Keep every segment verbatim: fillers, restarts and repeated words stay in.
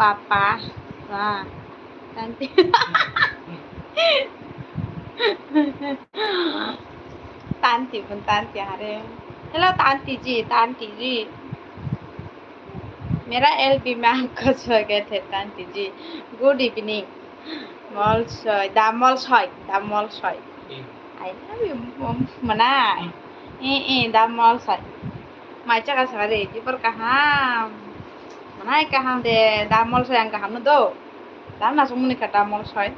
Papa. Wah. Tanti. Tanti pun tanti hari. Hello, Tanti ji, Tanti ji. मेरा L B में आपका स्वागत है, Tanti ji. Good evening. Molsoi, da Molsoi, da Molsoi. Hmm. I love you, mom. Manai. Hmm. Eh, eh, da Molsoi. Mai chaka sari, jibor kaham. Manai kaham de, da Molsoi ang kaham no do. Da na sumuni ka da Molsoi.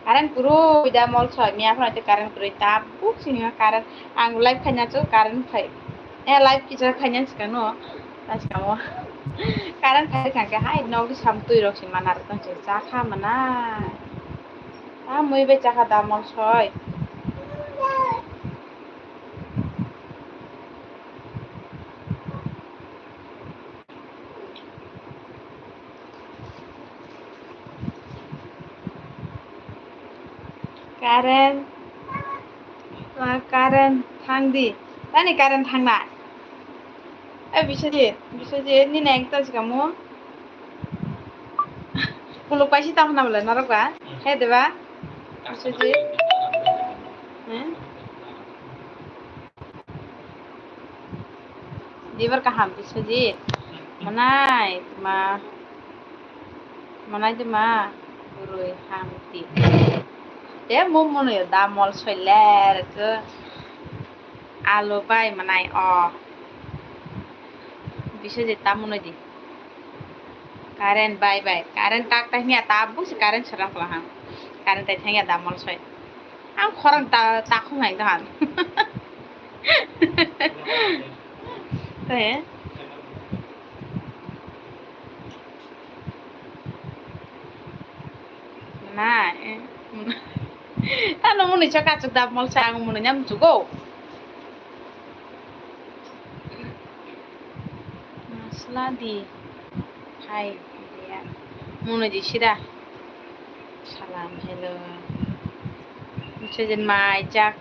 Current kwrwi da Molsoi, miya phano tei current kwrwi, tabuk sini current, ang live khaina chu current phai, eh, live kisa khaina swkang no, ta swkang o current phai thang khe hai nok sam twi rok si mana rok tong si chakha mana, ta mui bai chakha da Molsoi. Current, ah, current thang di. Tani current thang na. Eh, Biswajit, Biswajit, nini ekta sikamu. Kuluk paisi tang hwnna bwle norok ba? He deba? Biswajit. Eh? Dibar kaham Biswajit. Manai ma, manai de ma, burui hamti. Te mo mono yo da Molsoi le re ke. Alu bai manai o. Biswajit ta mono di. Current bai bai. Current tak tak nia ta busi current seram pala ham. Current tai thangya da Molsoi. Ang khorang ta, ta khum hai dohan. Te? Na, eh. Ano muni chaka chuk da Molsoi ang muni nyam chugo. Masla di. Hai, ya. Muni di sida. Salam, hello. Biswajit mai chak,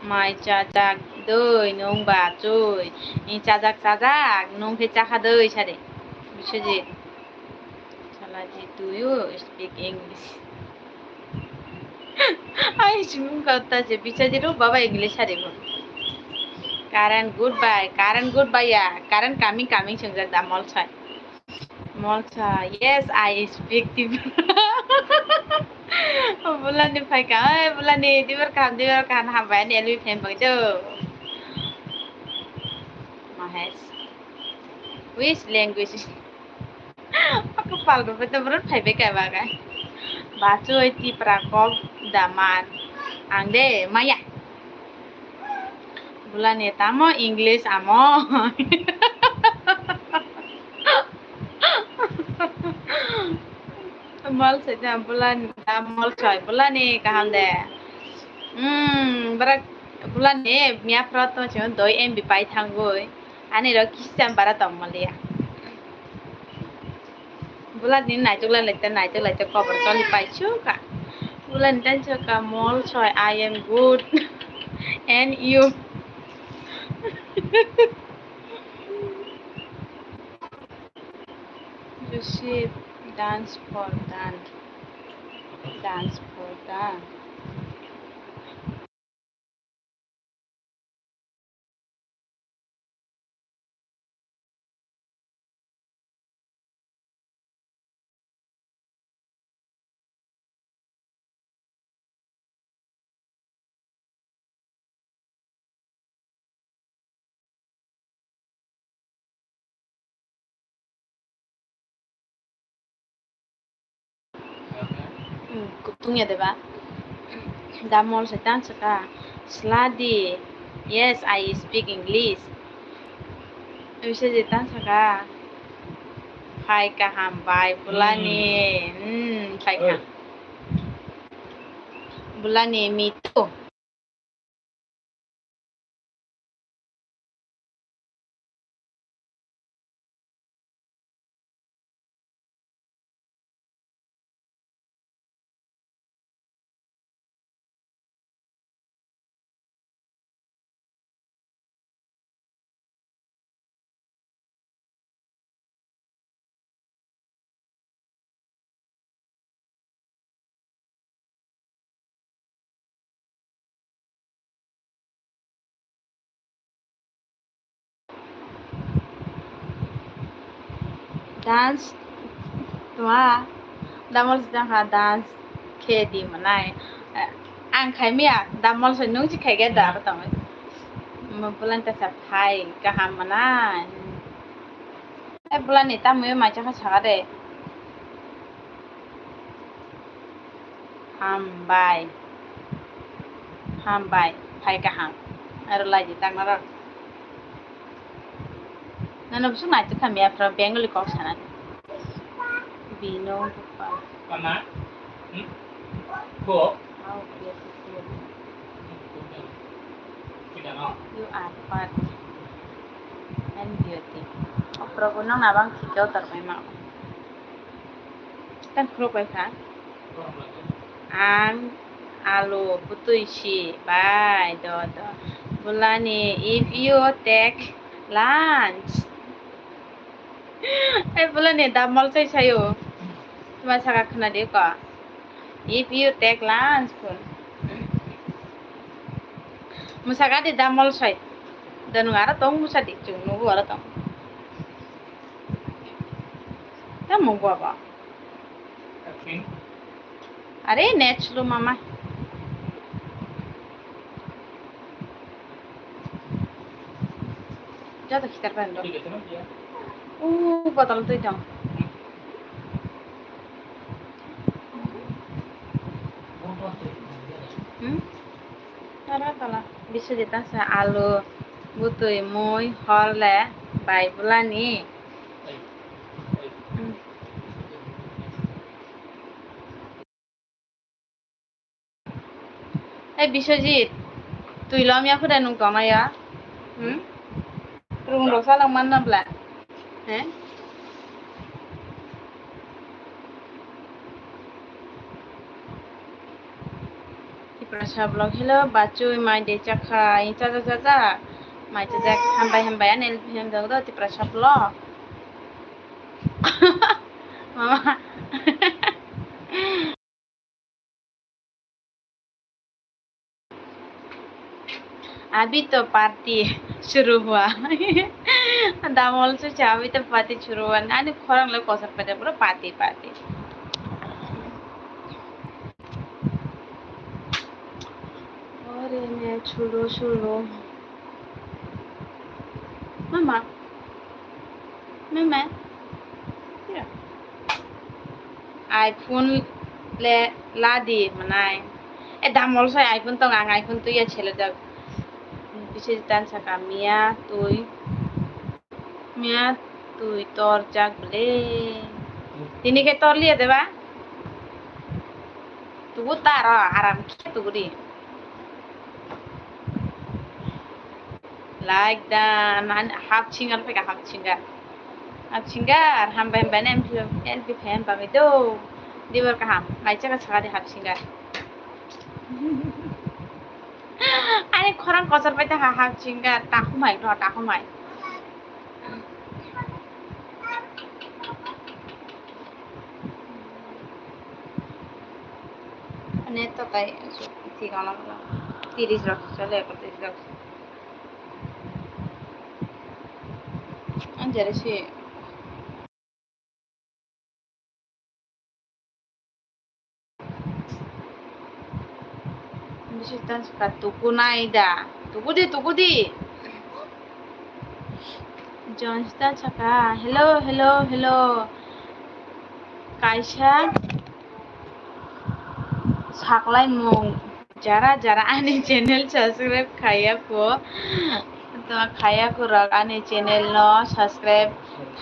mai chajak doi nung ba chui. Ni chajak chajak nung khe chakha doi sadi. Biswajit. Salaji, do you speak English? Ai, sumung kau ta je Biswajit ro baba English sadi mo. Current goodbye, current goodbye ya. Current coming, coming sung jak da Molsoi. Molsoi, yes, I speak Tripura. Bulani phaika, oi, bulani, dibar kaham, dibar kaham, hambai, ani L B fan bai do. Mahesh, which language? Aku pal bai, to burun phai bai kai ba kai. Bachoi Tripura kok daman. Ang de, maya. Bulani tamo English amo. Molsoi da bulani, da Molsoi bulani kaham de. Hmm, brak bulani miya pro to chon doi M B pai thangoi. Ani ro kisam bara tong maliya. Bulani naituk lai lai te naituk lai te kobor choli pai chuka. Bulani dan chuka Molsoi, I am good. And you? Joseph, dance for dance. Dance for dance. Hmm, kutung ya deba. Da Molsoi tang saka. Sladi. Yes, I speak English. Bisa je tang saka. Phai kaham bai bulani. Hmm, phai kaham. Bulani mitu. Dance tuma damol sitang ha dance khe di manai. Ang khai miya damol se nung si khai ge da aro tongoi. Mo bulan ta sa phai kaham manai. E bulan ni tamoi mai cha kha saka de. Hambai. Hambai. Phai kaham. Aro lai di tang aro. Nano bwswk naitok kha miya phra Bengali kok sanani. Bino bupha. Mama. Hmm? Bo. How beautiful. You are part and beauty. Oh, Prabhu, nang nabang thikyo tarmai ma. Tang khuluk bai kha. Ang alu butui si bai do do. Bulani, if you take lunch. Ai bulani damol sai sayo. Tuma saka khna de ko. If you take lunch kun. Musaka de damol sai. Danu aro tong musa di chung nugu aro tong. Tamo baba. Are net slo mama. Joto khitar pai do. U botol twi tong. Hmm? Tara tala. Biswajit sa alu, butui, mui, hor le bai bulani. Hmm. Ei Biswajit, twi lom ya khuda nung tongna ya? Hmm? Rung rok sa lang man na bla? He? Tiprasa vlog, hello, bachwi mai de chakha, in chaja chaja, mai chaja, hambai hambai, ani help hem dong do, Tiprasa vlog. Mama. Abhi to party shuru hua. Damol se cha, abhi to party shuru hua. Ani khorang le kosor pada pura party, party. Ore ne chulo, chulo. Mama. Mama. Here. iPhone le ladi manai. E damol sai iPhone tong, ang iPhone tuya chele jak. Bisi tan saka miya tui. Miya tui tor jak bele. Tini ke tor liya deba. Tugu taro aram khe tugu di. Like da nan half singer phaika half singer. Half singer hambai hambai na M P fan pami do. Dibar kaham. Mai chaka saka di half singer. Ani khorang kosor pai ta half singer. Takhumai no takhumai. Net to tai thik ono tiris rok chole ekotris rok. Ang jare si. Bisi tan saka tuku nai da. Tuku di, tuku di. John Stan saka, hello, hello, hello. Kaisa saklai mung. Jara jara ani channel subscribe khaiya kho, to khaiya kho rok ani channel no subscribe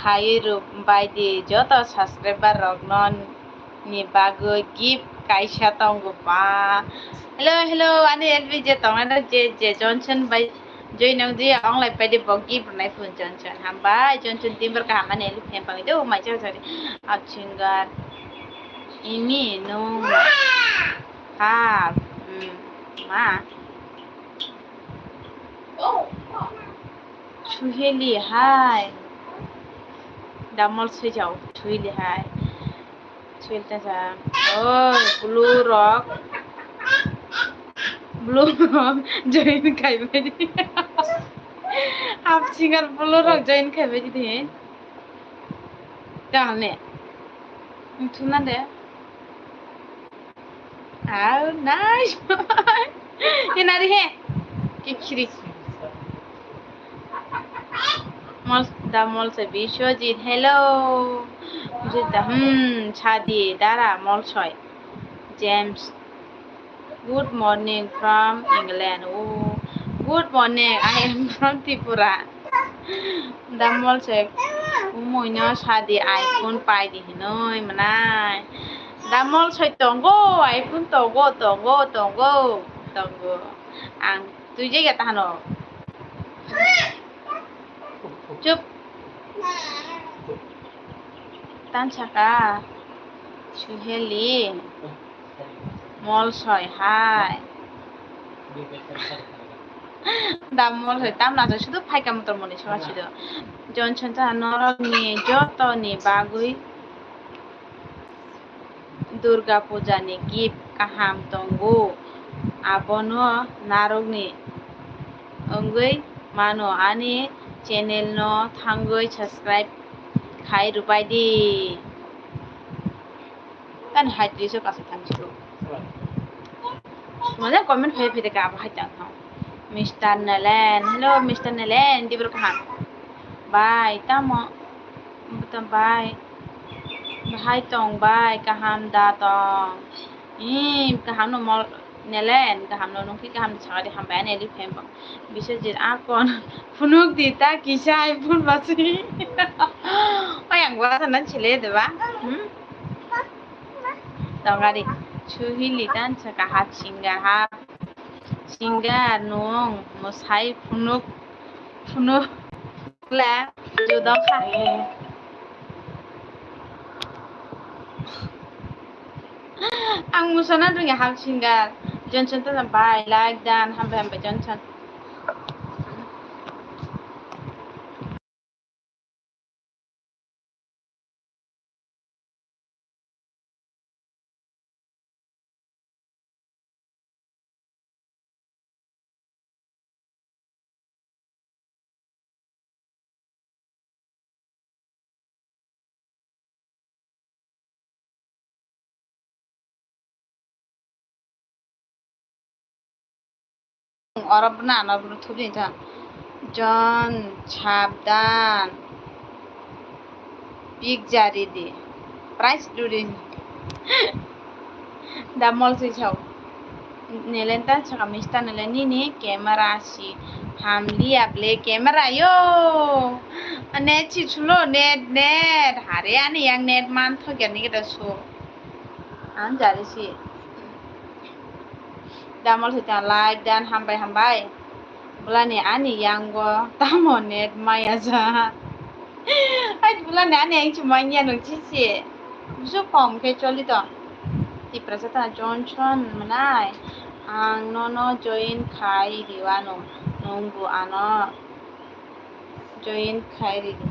khaiwi rw bai di joto subscriber rok no ni bagwi gift kaisa tongo ba. Hello, hello, ani L B je tongnai rok je je Johnson bai Joi nang jia ong lai pai de bo gift rwnai phone Johnson. Hambai Johnson timber kaham ani L B phem pang do mai chang chari. Up singer. Imi nung. Ha. Hmm. Ma. Suheli hai. Damol sejao Suheli hai. Suheli ta sa. Oh, blue rock. Blue rock join kai bai di. Up singer blue rock join kai bai di. Kaham ne? Thumna de. Au, nice. He nari he. Kikhiri. Mol, da Molsoi Biswajit. Hello. Biswajit da, hmm, sadi, dara Molsoi. James. Good morning from England. Oh, good morning. I am from Tripura. Da Molsoi, umui no sadi iPhone pai di hinoi manai. Da Molsoi tongo, iPhone tongo, tongo, tongo, tongo. Ang tui jega tahano. Chup. Tan saka. Suheli. Molsoi hai. Da Molsoi tam na sudu phaika motor moni sora sido. Johnson ta norok ni joto ni bagwi Durga Puja ni gift kaham tongo. Abono narok ni wngwi mano ani channel no thangwi subscribe khai rwbai di. Tani hai twi se kaisa thang siko. Mane comment khai phede ka abo hai tang thang. Mister Nelen, hello Mister Nelen, dibro kaham. Bai, tamo, buta bai. Bahai tong bai, kaham da tong. Ih, kaham no mol Nelen, kaham no nungki kaham sakari hambai ani eli phembo. Biswajit akon phunuk di ta kisa iPhone basi. Oi ang gua sanan chile de ba. Hmm? Tongari Suhili tan saka hap singer hap singer nung musai phunuk phunuk le judong kha. Ang musana dungya hap singer Johnson ta bai like dan hambai hambai Johnson. Oro bwna ano bwna thubini tha. John, sabdan. Pik jari di. Price duri. Da Molsoi sao. Nelen ta saka Mister Nelen nini camera si hamliya ble camera yo. Net si chulo net net. Hare ani yang net man thok ya ni kita so. Ang jari si. Da Molsoi ta like dan hambai hambai. Bulani ani yango tamo net maya ja. Ai bulani ani yang chumanya nung chichi. Busu kom ke choli to. Tiprasa ta Johnson manai. Ang nono join khai riwano. Nungbu ano join khai ridi.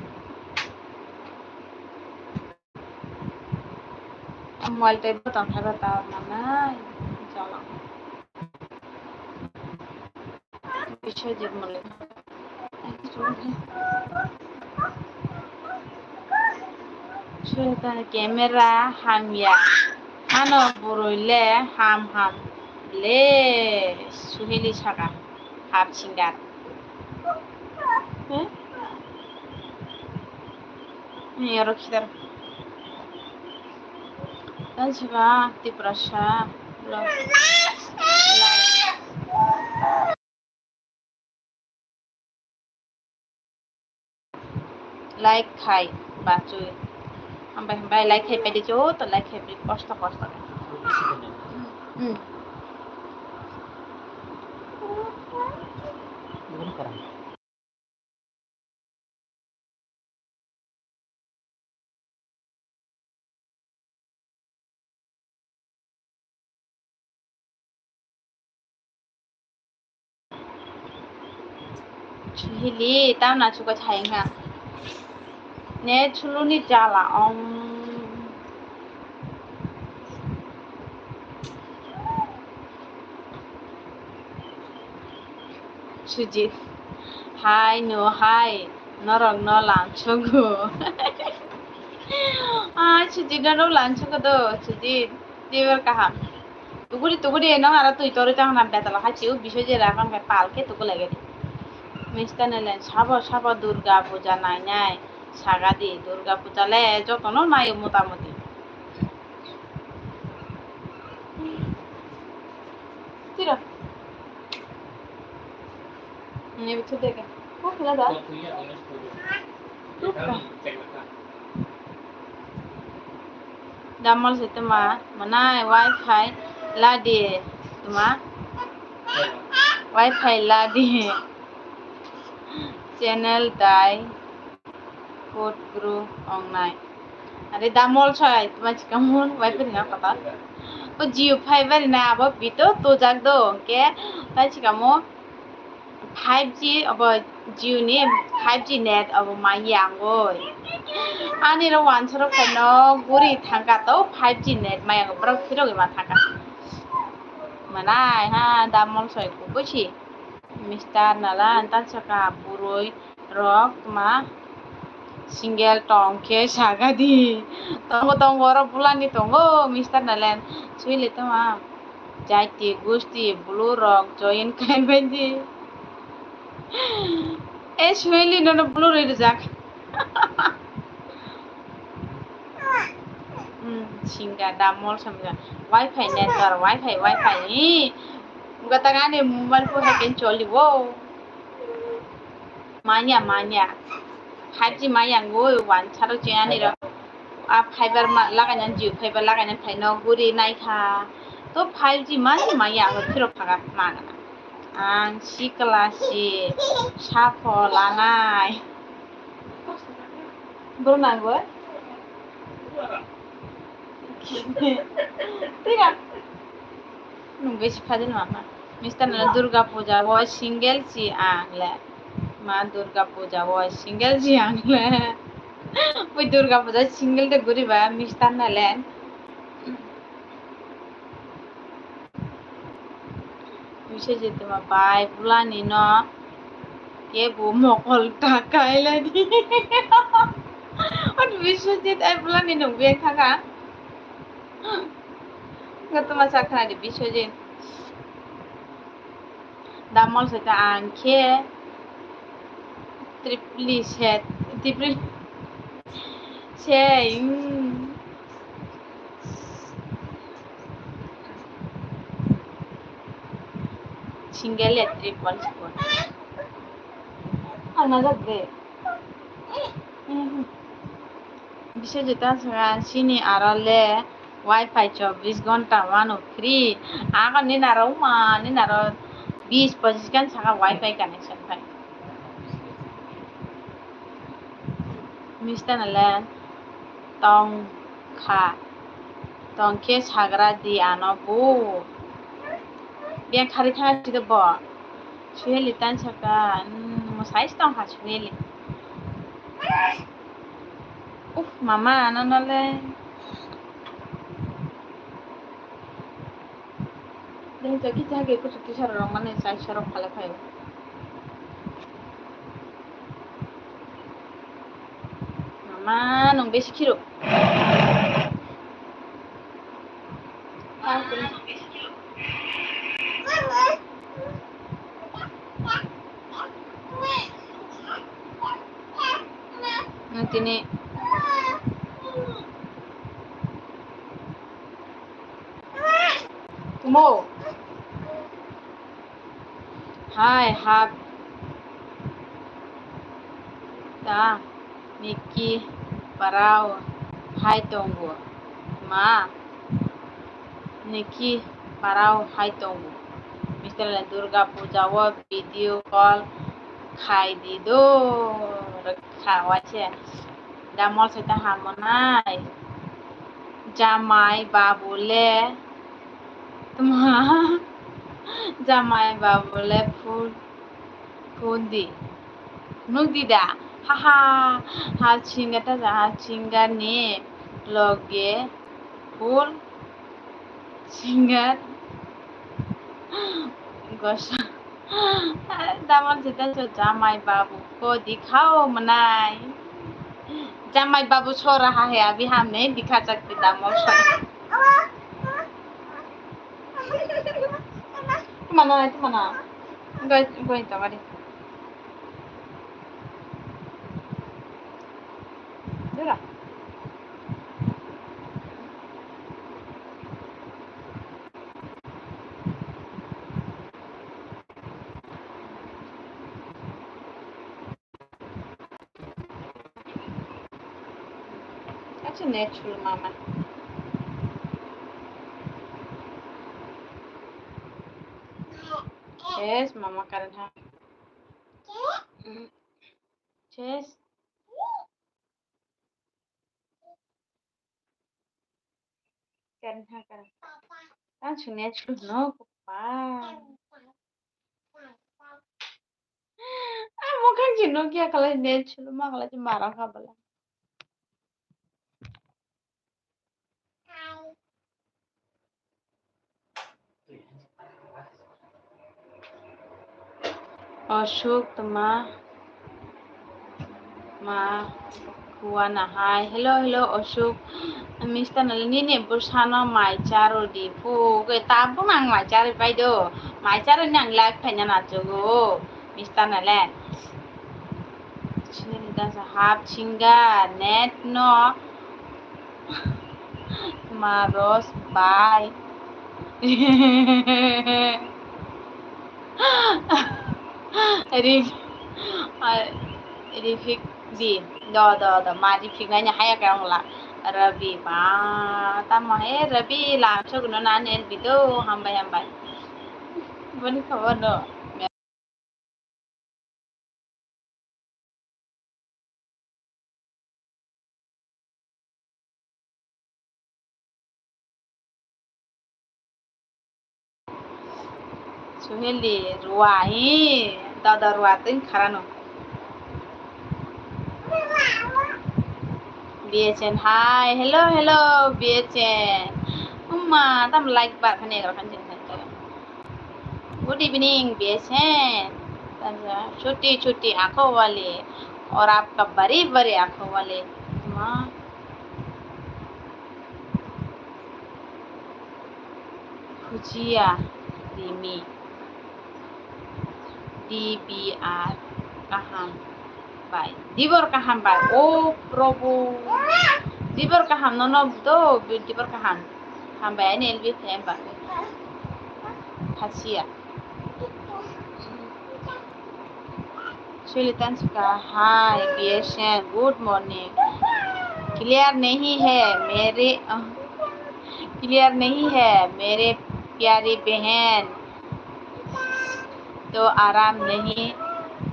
Mobile tei bwtang hai ba ta manai jala. Biswajit Malik. Seta camera hamya. Ano bwrwi le ham ham le Suheli saka hap singer. Hmm? Ni oro khidar. Tan siba Tiprasa. Lo. Like khai bachwi. Hambai hambai like khai pedi jo to like khai pedi kosto kosto. Hmm. Hili tamna chuka thai nga. Ne chuluni jala ong. Sujit. Hai no hai. Norok no lamsogo. Ah, sujit no lanchuk do, sujit. Tiwar kaham. Tuguri, tuguri, no aro twi torwi tong na betala khachi, u biso je rakam khe pal khe tugu lege. Mister Nelen, sabo, sabo Durga puja nai nai. Sagadi, Durga puja le jotono naio mota moti. Tira. Ni bitu dega. Ko khela da? Damol se tuma, manai wifi ladi tuma. Wifi ladi. Channel dai. Code group ongnai. Are damol sai, tuma chikamun, wifi na kota. O Jio fiber na abo bito to jak do, ke, tai chikamo five G abo Jio ni five G net abo ma yang oi. Ani ro wansaro phano guri thangka to five G net ma yang, borok phirogwi ma thangka. Manai ha damol sai ko bosi. Mister Nalan, tan saka burui rok ma single tong khe sagadi. Tongo, tongo, oro bulani tongo, Mister Nalan. Suile toma jaiti gusti bulu rok join khai baidi. E suili nono bulu roi rijak. Hmm, singa damol samga. Wifi network, wifi, wifi. Ih, gata gani mobile ko hakin choli wo. Manya, manya. Five G manya ngoi wan charo chini ro. A fiber ma lagai nan Jio fiber lagai nan phai no guri nai kha. To five G manya manya ang phiro phaga mana. Ang sikla si sapho lanai. Bro nangoi. Tira. Nung besi phajil mama. Mister Nala Durga Puja wo single si ang le. Ma Durga Puja wo single si ang le. Ui Durga Puja single de guriba Mister Nalen. Biswajit ma bai bulani no kebo mokol ta kailani. Ot Biswajit ai bulani no beng thaka. Ngatuma sakna di Biswajit. Damol saka ang khe tripli set, tripli se, mm. Single ya triple spot. Ang najak de. Mhm. Biswajit ta saka sini aro le wifi chobbish ghonta wano free. Ako ninaro ma, ninaro bis pochis gan saka wifi connection pai. Mister Nalen tong kha. Tong khe sagra di ano bu. Beng khari thang si bo. Suheli tan saka, mm, mo size tong kha Suheli. Uf, mama, ano nole. Ding to kita ke kuchuk tisar rong mane size rong khala phayo. Mama, nung besi khiru. Nung tini. Tumo. Hai hap ta niki parao hai tongo ma niki parao hai tongo. Mister Durga Puja o video call khai di do rwkha waise damol se ta hamonai jamai babu le. Tma jamai babu le phul phul di. Nuk di da. Haha. Hal singa ta ja hal singa ni loge phul singa gosa. Damon sita so jamai babu ko dikhao manai. Jamai babu so raha hai, abhi hum nahi dikha sakte damol soi. Tumana nai, tumana. Goi, goi, tamari. Dura. Acha natural mama. Yes, mama karen ha. Yes. Karen ha, karen. Ang sini aja no, kupa. Ah, mukhang sini no kia kalau ini aja ma kalau cuma marah kabel. Osuk tma ma kuana hai. Hello, hello, Osuk. Mister Nali, nini bwsano mai charo di. Phuke tabuk ang mai chari pai do. Mai charo ni ang live phaina nachugo. Mister Nali. Chini dasa hap chinga net no. Maros bai. Rif-, ah, Rifik di. Do, do, do. Ma Rifik nanya haya kaya ngla. Rabi ba. Tamo he Rabi lam chok no na nel bido. Hambai, hambai. Boni khabar no. Suheli rua hi, dada rua tin kharano. B S N, hi, hello, hello, B S N. Umma, tam like ba khani egar khan jin khan. Good evening, B S N. Chuti chuti आंखों वाली, और आपका बड़ी बड़ी आंखों वाली माँ। Khujia Rimi. D B R kaham bai. Dibor kaham bai. O Prabhu. Dibor kaham no no do, dibor kaham. Hambai ani L B fan ba. Khasiya. Sulitan Sika, hi, B S N, good morning. Clear nahi hai mere, clear nahi hai mere pyari behen. To aram nahi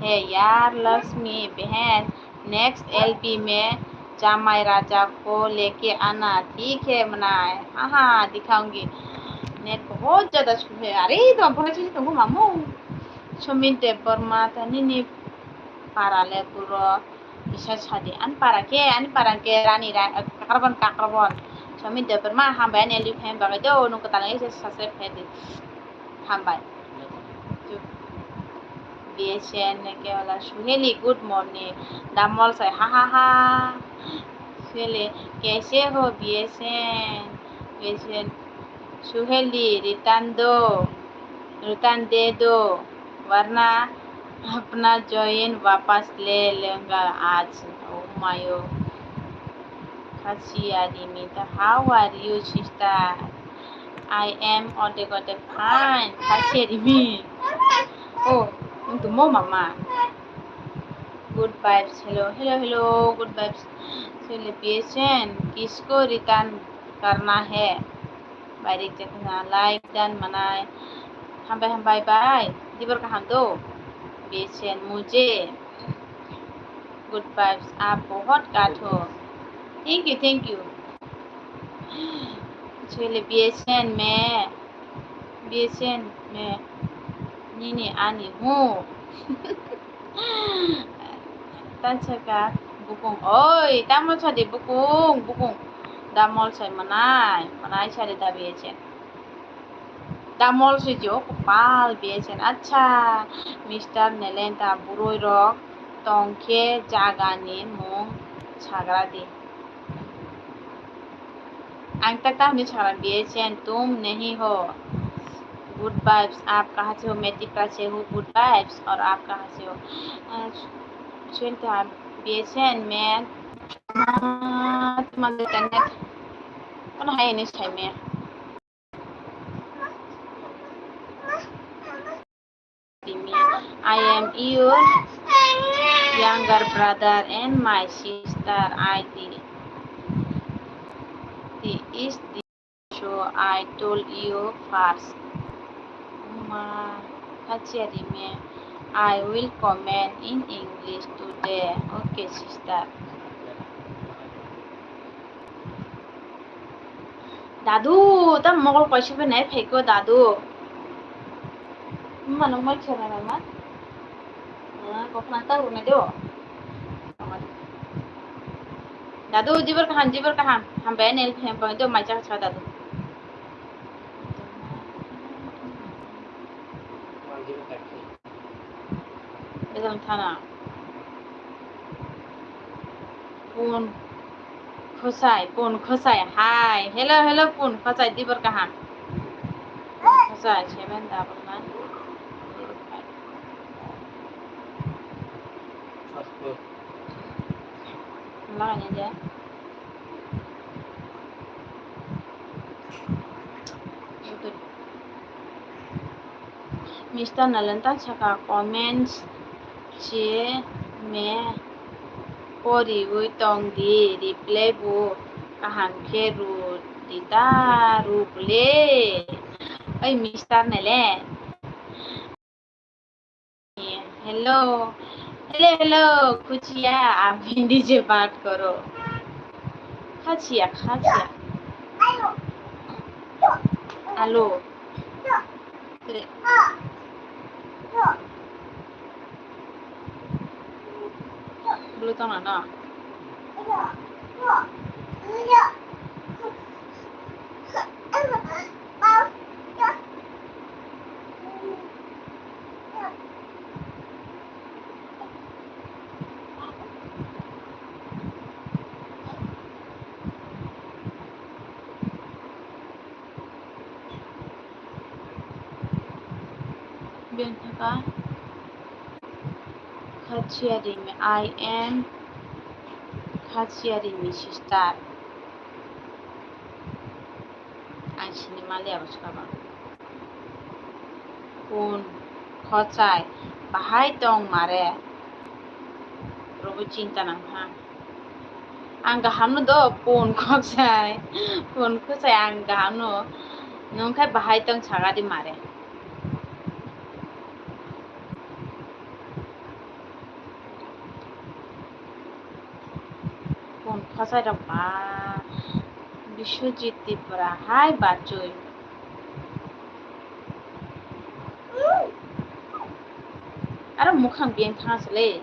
hai yaar Lakshmi behen. Next L P mein Jamai Raja ko leke aana, theek hai manaye. Aha, dikhaungi. Net bahut zyada slow hai. Are, to phone chini tongo mamu. Sumit Debbarma ta nini para le guro. Bisa sadi. Ani para ke, ani para ke rani ra-, kakrabon, kakrabon. Sumit Debbarma hambai ani L P fan bagai do, nung kwtal ngai se subscribe khai di. Hambai. B S N ke wala Suheli, good morning. Damol sai, ha, ha, ha. Suheli, kaise ho B S N? B S N, Suheli, return do, return de do, warna apna join wapas le lenga aaj. Oh my, oh. Khasiya Rimi, how are you, sister? I am ode gode fine. Khasiya Rimi. Oh, untu mo mama. Good vibes. Hello, hello, hello. Good vibes. Chale, B S N, kisko return karna hai? Bai rik jakna like dan manai. Hambai, hambai, bai. Dibor kaham do. B S N, mujhe. Good vibes, aap bahut kaat ho. Thank you, thank you. Chale, B S N mein, B S N mein nini ani hu. Tansaka bukung. Oi, tamo sadi bukung, bukung. Damol sai manai, manai sadi da B S N. Damol sui jo kopal B S N. Acha, Mister Nelen ta buroi rok tong khe jaga ni mung sagra di. Ang tak tak ni sagra, B H N, tum nahi ho. Good vibes, aap kahan se ho? Main Tipra se hu. Good vibes, aur aap kahan se ho? Suntha, B H N, main, tumhara internet kono hai ni sai main. I am your younger brother and my sister. I did. This is the show I told you first. Ma, khachiya rime. I will comment in English today. Okay, sister. Dadu, tam mogol kaisa bai nai phaiko, dadu. Mano mai khera na ma. Ah, kokna ta rune do. Dadu, jibar kaham, jibar kaham. Hambai nel phem pang do mai cha cha dadu. Bejal thana. Pun Khosai, Pun Khosai, hai. Hello, hello, Pun Khosai, dibar kaham. Pun Khosai, seven double nine zero five. Laga ni je. Mister Nalen ta saka, comments se me poriwi tong di, reply bo kaham khe rw di ta, rw le. Oi Mister Nalen. Hello. Hello, hello, khuchiya, aap Hindi se baat karo. Khachiya, khachiya. Alo. Bulu tong na no? Bini thaka Khachiya Rimi, I am Khachiya Rimi sister. Ang sini mali abo swkang. Pun Khosai, bahai tong mare? Robo chinta nang ha. Ang kaham no do, Pun Khosai. Pun Khosai, ang kaham no. Nwng khai bahai tong saga di mare. Pun Khosai rok ba Biswajit Tripura hai bachoi. Aro mwkhang biyang thang se le.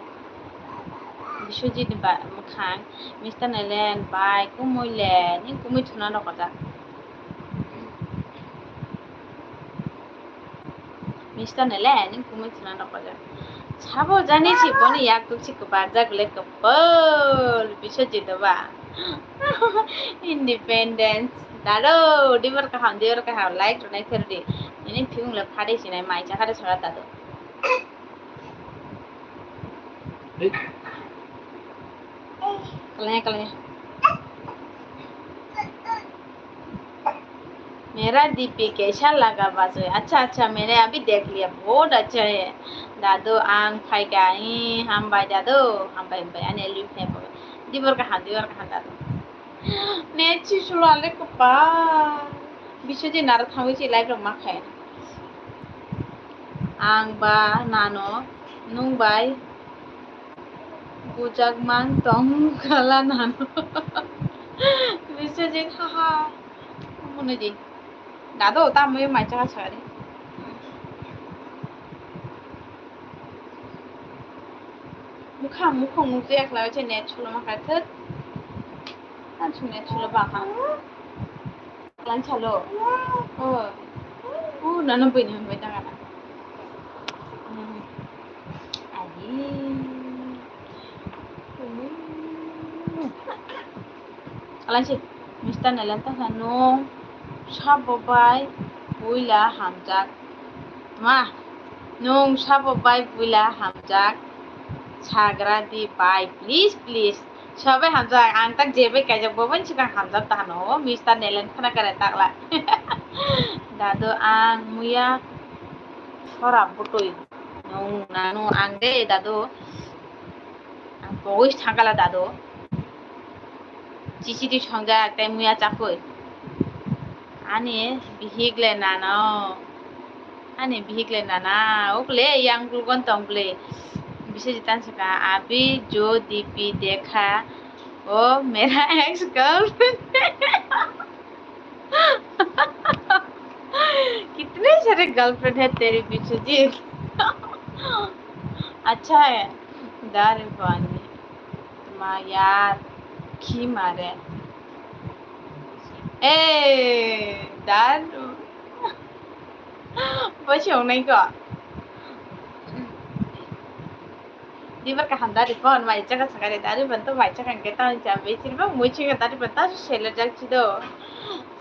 Biswajit ni ba mwkhang, Mister Nelen bai kumui le, ning kumui thuna rok kajak. Mister Nelen, ning kumui thuna rok kajak. Sabo jani si boni yak tuk si kwbajak le kwpal Biswajit ba. Independence. Dado, dibar kaham, dibar kaham, like rwnai pher di. Nini phiyung le phade sinai mai cha khade sora dado. Kalanya, kalanya. मेरा डीपी कैसा लगा बाजू? अच्छा, अच्छा, मैंने अभी देख लिया, बहुत अच्छा है। Dado, ang phaikha, ih, hambai dado, hambai, hambai, ani live hai bo. Dibor kaham, dibor kaham dado. Net si sula le kwpal. Biswajit naro thangwi si live rok ma khe. Ang ba nano, nwng bai bujak mang tong khala nano. Biswajit, haha. Mone di. Dado, tamo ye mai chaka sari. Mukha, mukhung nukjak lai se net sulo ma kha thot. Tan sung net sulo ba kha. Lan chalo. Oh. Oh, nano bini hwn bai ta kana. Hmm. Aji. Hmm. Alaisi, Mister Nelen ta sa, nwng sabo bai puila hamjak. Ma, nwng sabo bai puila hamjak. Sagra di bai, please, please. Sabai hamjak, ang tak jebai kaijak, bo bai sikang hamjak ta hano, Mister Nelen khana kare takla. Dadu ang muya sora butui. Nwng nanu ang de dadu. Ang pogwi thangkala dadu. Chichiri songjak tei muya chakui. Ani bihik le nana o. Ani bihik le nana. Ukle yang gulgon tong ble. Biswajit tan saka, "Abhi jo D P dekha, wo mera ex girlfriend." कितने सारे गर्लफ्रेंड है तेरी, विश्वजीत? अच्छा है, दारू पानी। तुम्हारा यार खी मारे। ए, दारू। Bwswng nai ko. Dibar kaham dari pon mai chaka sakari dari pon to mai chaka ke tang cha be chiri bang mui chika dari pon ta seler jak chido.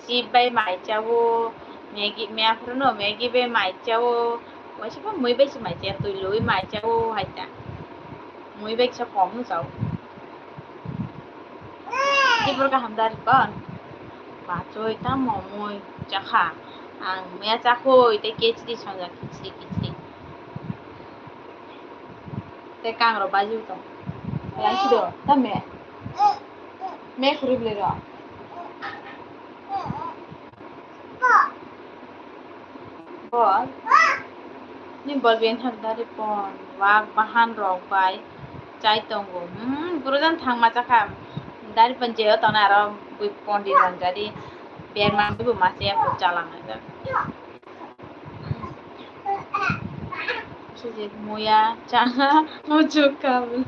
Chip bai mai chawo, Maggi me aphuru no Maggi bai mai chawo. Waisa pa mui bai se mai cha tui lui mai chawo hai ta. Mui bai sa kom no chawo. Tibur kaham dari kon. Bachoi tamo mui chakha. Ang mia chakhoi tei kechiri songjak kichiri kichiri. Tei kangrok baji tong. Lai sido, tame. Me khurui bwlai rok. Bol. Ni bol ben thak dari pon. Wak bahan rok bai. Chai tongo. Hmm, guru jan thangma chakha. Dari pon jeo tona aro bui pon di rong jadi. Berma bui ma se ko chalang aja. Sujik muya changa muchuk kabul.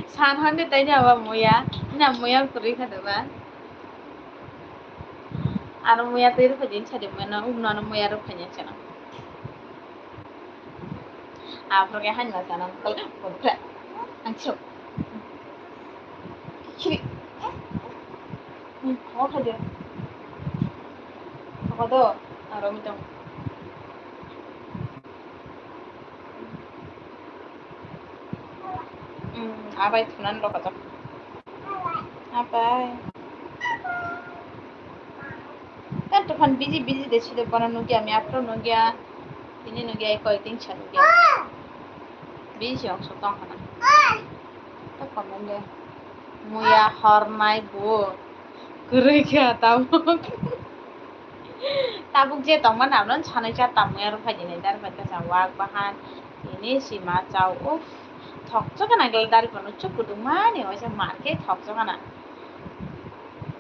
San hande tai na ba muya. Na muya kuri kha da ba. Aro muya twi rwkha jin sadi mano, umno ano muya rwkha jin sano. Aphuru khe hani ma sana, kol, kol, kol. Ang chuk. Khiri. Hmm, hor kha jin. Hor do, aro mi tong. Hmm, abai thunan rwkha jok. Apai. Kan tophan busy busy de side bono nugya, mi aphuru nugya. Tini nugya, koi tin sa nugya. Busy ong so tong hana. Ta comment de. Muya hornai bu. Kwrwi kha tabuk. Tabuk je tongma nabno sanai cha tamo aro phai dinai dar phai ta sa wak bahan. Ini sima chao, uff, thokchok gana gel dari pano chuk kudung mani waisa mar khe thokchok gana.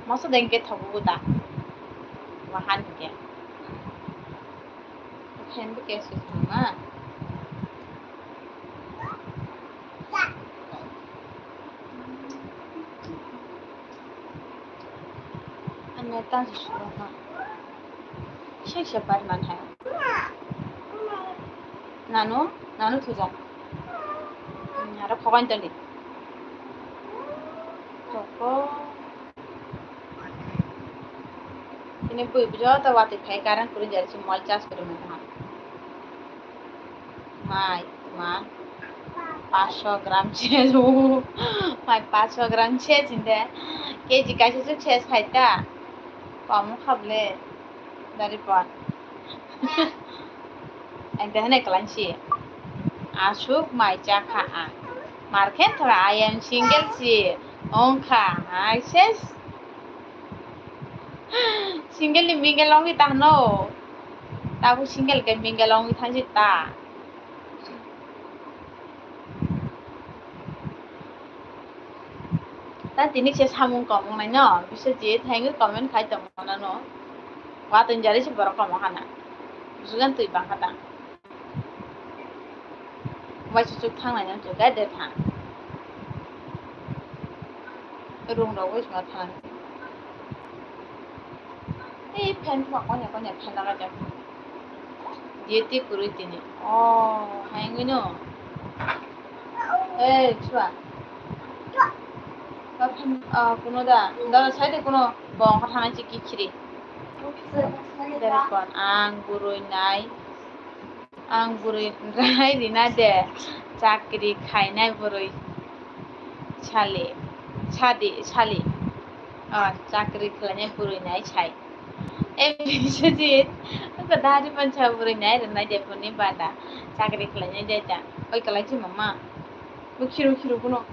Moso deng khe thogo da. Wahan khe. Phen bo khe sui thangma. Ano ta suro ha. Kisa kisa bar man hai. Nanu, nanu thuja. Hmm, aro khobain toni. Toko. Ini bui bujo ta wati khai karang kuri jari si mol chas kuri mo ha. Mai, ma. Paso gram se, o, mai paso gram se chinde. Keji kaisa se ses khai ta. Kom khable. Dari por. Ekta hene kalansi. Asuk mai chakha ang. Markhen thora I am single si. Ongkha. Ai ses. Single ni mingle ongwi tahno. Tabuk single ke mingle ongwi thangsi ta. Ta tini se samung kom wngnai no, bisa je thaingwi comment khai tong mano no. Wa tong jari se borok kom hana. Busugan twi bangkha ta. Waisa chuk thangnai no chuk gai de thang. Room rok bai sima thang. Ei fan thuma konya konya fan lagai jak. Dieti kwrwi tini. Oh, hai wngwi no. Ei chua. Ah, kuno da, da sai de kuno bong kha thanai chi kichiri. Derkon ang burui nai, ang burui nai rina de, chakri khainai burui sali, sadi, sali. Ah, chakri khlainai burui nai sai. E Biswajit, ko dari pancha burui nai rina de puni bada, chakri khlainai de ta. Oi kalai chi mama. Bo khiru khiru kuno.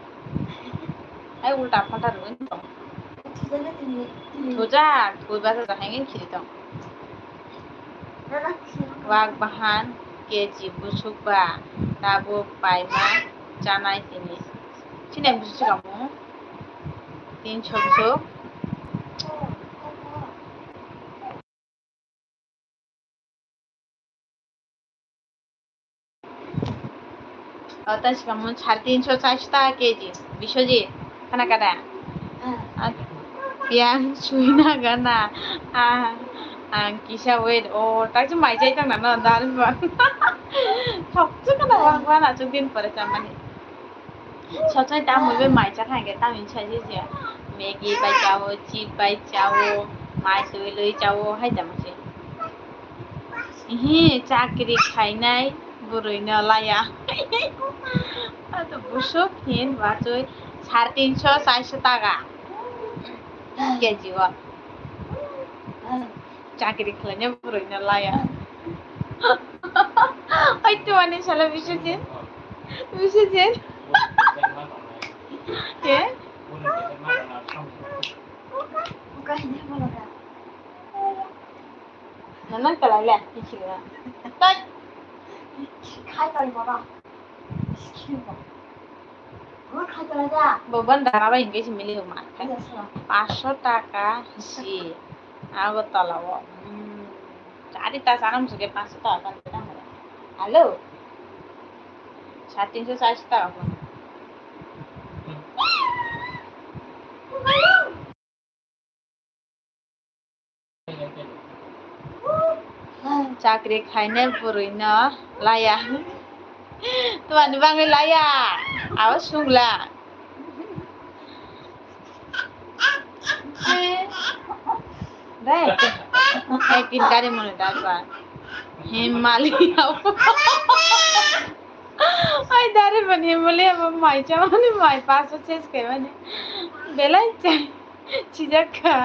Ai ulta palta rwgwi tong. Thujak, thujak, thujak, hai khiri tong. Wak bahan, K G busuk ba, tabuk paima chanai tini. Chini busuk kamu. Tin chok chok. O, tei swkang sare tinso charso taka K G, Biswajit, khana kada? Ah, yang suina gana. Ah, ang kisa wait. O, tak se mai chai tang nana, dar ba. Thok se kana wang wana, chuk din pore chamani. Sochai tamo be mai cha kha hwnkhe tamo hinwi sai se Maggi bai chao, chip bai chao, mai twi lwi chao hai tamo se. Hi chakri khainai bwrwi no laya. Ato busuk hin bachoi sare tinso charso taka K G o. Chakri khlaina bwrwi no laya. Oi, to ani sala Biswajit. Biswajit. Ke? Nana kalai le, kichila. Tai. Khai tai baba. Bo ban dara bai hingke se mili ma. Paanch sho taka si. Agartala o. Hmm. Chari ta sanam suke paanch sho taka kan ta. Hello. Sare tinso charso taka. Chakri khainai bwrwi no laya. Twmani bagwi laya. Abo sungla. Dai. Ekdin gari mone dagba. Himalaya. Ai, dari bani muli abo mai chamani mai paso ses kai mani. Belai chai. Chijak kha.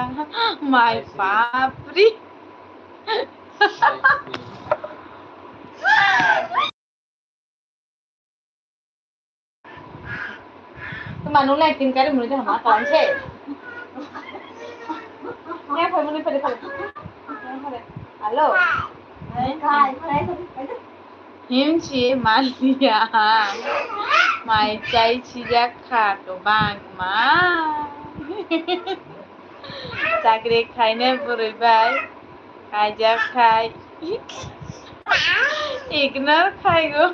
Mai papri. Tuma nung lai tin kari muli hama kawan se. Ya, phai muli phai phai. Hello. Himchi maliya. Mai chai chijak kha kwbangma. Chakri khainai bwrwi bai khaijak khai. Ignore khaigo.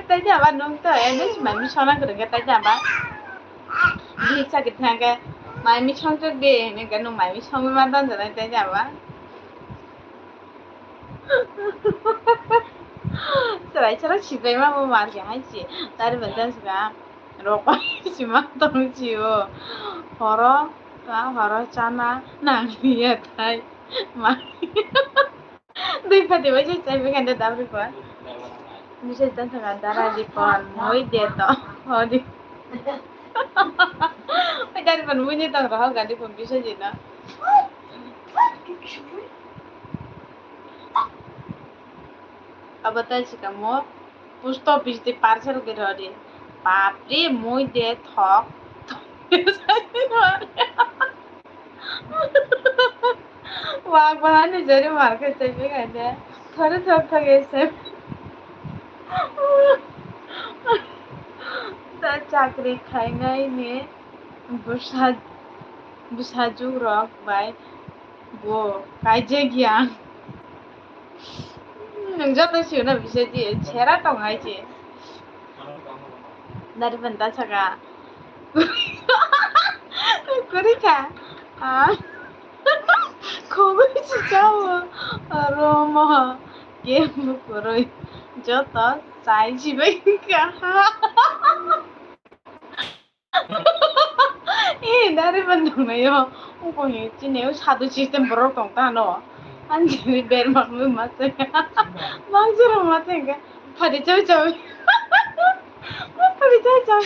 Tai jaba nung to, eno si mai mi sona kwrwngkhe tai jaba. Bihik chakri thangkhe mai mi songchok di hinwi khe nung mai mi songwi ma tonjak nai tai jaba. Chwrai chwrai sibai ma bo mar khe hai si. Tari bai jang sika rok bai si ma tong si o. Horo, ta horo chana nang liya tai. Ma. Dui pati bai se chai bai kande dam ri kwa. Bisa dan thanga dara ri kon moi de to. Hodi. Oi dari pan moi ne tang rohok gandi pun bisa jina. Abo tai sikamo post office de parcel gero de. Bapre, moi de thok. Wak bahani jori market chai bai kande. Thore thok thok ese. Ta chakri khainai ni bwsa, bwsajwk rok bai bo kaijak ya. Nwng joto sio na bisa di, sera tong hai se. Dari benda saka. Kuri kha. Ah. Khogwi si chao. Romo. Ke bukuroi. Joto chai si bai kha. Eh, dari ban tongnayo. Ungkoni chini o sadu system borok tong ta no. Anjani berma mui masa. Mangsa rok masa ka. Phadi chau chau. Phadi chau chau.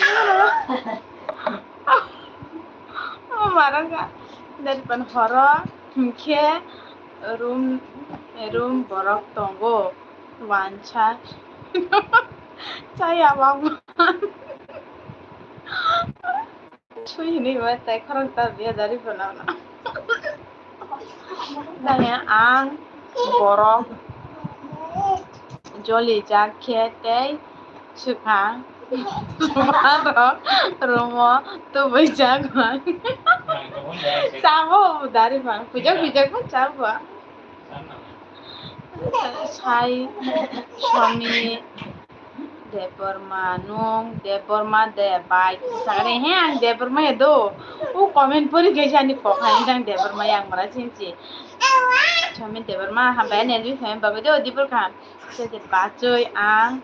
Oh, marang ka. Dari ban horo hingke room, room borok tongo. Wansa. Chaya bangma. Sui hinui ma tai khorang ta biya dari phano. Daya ang borok joli jak khe tei swkang borok room o tubui jak man. Chabo dari phano. Pujak pujak bo chabo. Sai Somi Debbarma, nung Debbarma de bai sagre he ang Debbarma ya do. U comment pori khe ani kok hai jang Debbarma yang mara chinchi. Somi Debbarma hambai ani elwi family bagwi do dibor kaham. Se de bachoi ang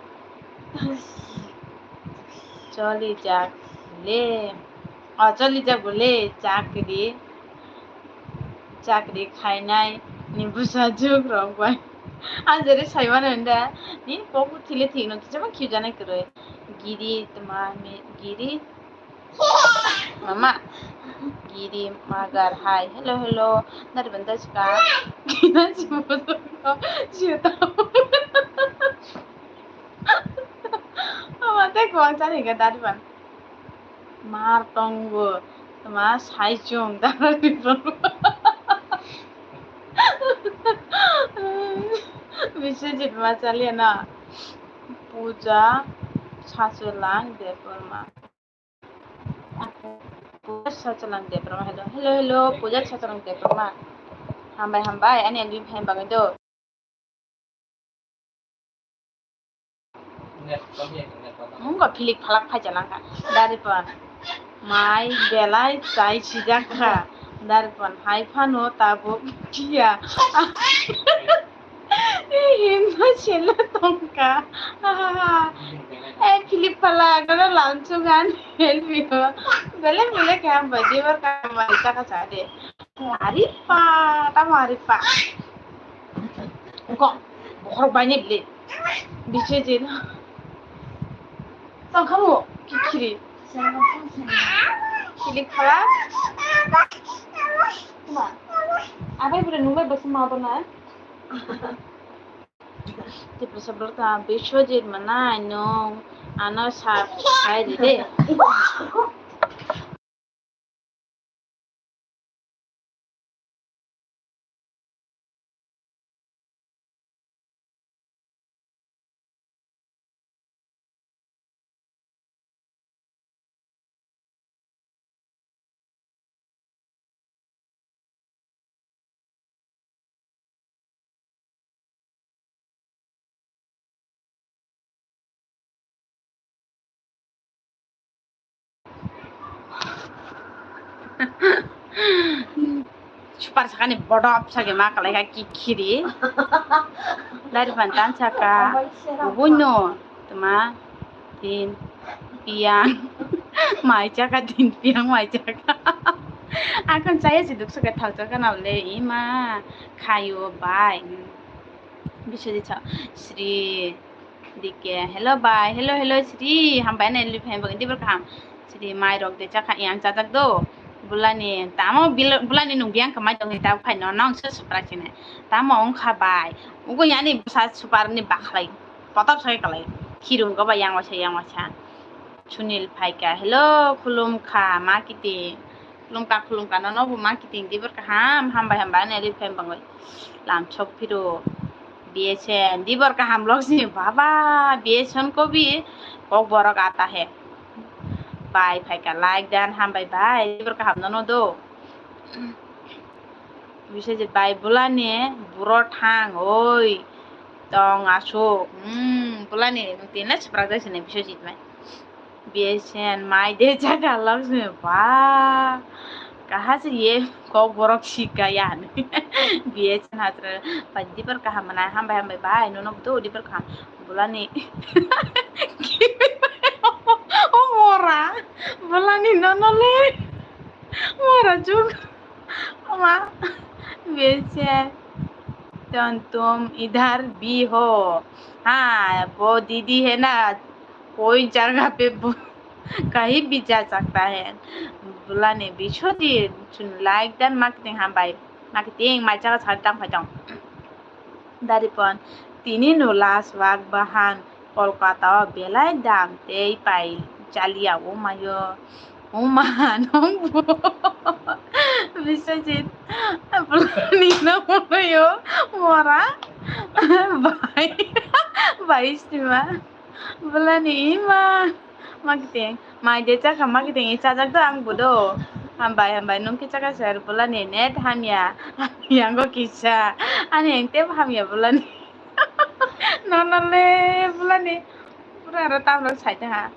choli jak le. O choli jak bo le chakri. Chakri khainai ni bwsajwk rok bai. Ang jere sai mano hwnda, ni kok thile thik no kisa ma khiu janai kwrwi. Giri tma mi, giri. Mama. Giri magar hai. Hello, hello. Nari benda chika. Gina chimo to. Chio to. Mama te kwang chani ga dari ban. Mar tongo, tma saichung dara ni tongo. Biswajit ma chaliya na. Puja Sachulang Debbarma. Puja Sachulang Debbarma. Hello, hello, hello. Puja Sachulang Debbarma. Hambai, hambai. Ani ani hem bagwi do. Mungo philik phalak phai chalangkha. Dari pon. Mai belai chai sijak kha. Dari pon hai phano tabuk kiya. Himno selo tongka. Eh, philik phalak, no lamchungan help me. Belai belai khe hambai dibar kamari chakha chade. Aripa, tamo aripa. Kok, bokhorok bainai bile. Biswajit. Tongkhamu, kikhiri. Kilik khala. Kuma. Abai bwrwi nungbai bwswk ma bo na. Tiprasa bwrwkha Biswajit manai nung ano sa khai di de. Super sakani bodop sake ma kalai ka kikhiri. Dari pantan saka. Ubuno tma tin piang mai chaka tin piang mai chaka. Akon saya si duk saka thau chaka na le ima khayo bai. Biswajit sa Sri D K, hello bai, hello, hello, Sri, hambai nai lip hem bagwi dibor kaham. Sri, mai rok de chakha yang chajak do. Bulani, tamo bil-, bulani nung biang kamai tongni tab khai no, nong se supra chine. Tamo ongkha bai. Ugo yani bwsa super ni bakhlai. Potop sai kalai. Khirung go bai yang wasa, yang wasa. Sunil phaika, hello, khulum kha, ma kiti. Khulumkha, khulumkha, nono bo ma kiting dibor kaham, hambai, hambai, ani ri phai bangwi lam sok phiro. B S N, dibor kaham lok si, baba, B S N ko bi, kok borok ata he. Bai, phaika, like dan, hambai, bai, dibor kaham nono do. Biswajit bai, bulani, buro thang, oi, tong asuk, hmm, bulani, nung tin le suprak jai sini, Biswajit bai. B S N mai de jaga lok se ba. Kaha se ye kok borok sika ya ni. B S N hatra pai dibor kaham mana hambai hambai bai nono do dibor kaham. Bulani. Chuk. Ama, बेचैन, तो तुम इधर भी हो? हाँ, वो दीदी है ना, कोई जगह पे वो कहीं भी जा सकता है. Bolani Biswajit, chwng like dan marketing hambai. Marketing, mai jaga sa tang phai tong. Daripon, tini no last wak bahan Kolkata o belai dam tei pai chaliya o mayo. O ma nong bo. Biswajit, bolani no mono yo mora. Bai, bai sima. Bolani ima. Marketing. Mai de chakha marketing i chajak do ang bo do. Hambai, hambai, nung khe chakha sir bolani net hamya. Hamya go kisa. Ani ang tebo hamya bolani. Nono le bolani. Pura aro tamrok sai tongha.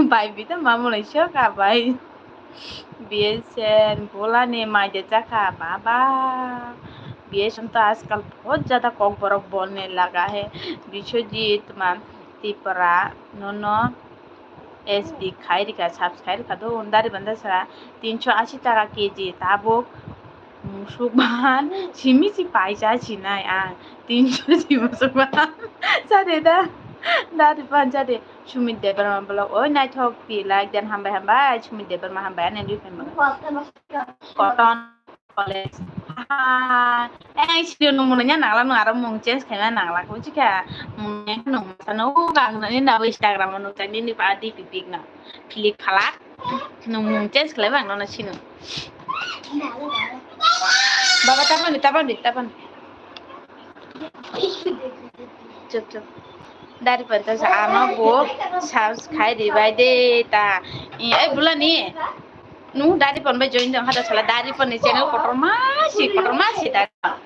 Bai bi to ma mulai sok a bai. Biesen bolani mai de chakha baba. Biesen to ajkal bahut jada kokborok bolne laga hai. Biswajit ma Tipra nono S B khai rikha, subscribe rikha do, undari banda sa tinso ashi taka K G tabuk musuk bahan simi si paisa sinai ang tinso si musuk bahan. Sade da, dari pan sade. Sumit Debbarma vlog, oi naithok ti like dan hambai hambai, Sumit Debbarma hambai ani lui phaima. Koton. College. Ah, eh, sini nung mung nya nangla nung aro mung change khaina nangla ko chika. Mung nya nung masa no gang nani na Instagram no chani ni pa di pipik na. Philip phalak. Nung mung change khlai bang no na sino. Baba tapan di, tapan di, tapan. Chup, chup. Dari pantas ano bo subscribe di bai de ta. I, eh, bolani. Nu dari pan bai join dong hada sala dari pan ni channel kotor ma si, kotor ma si dari pan.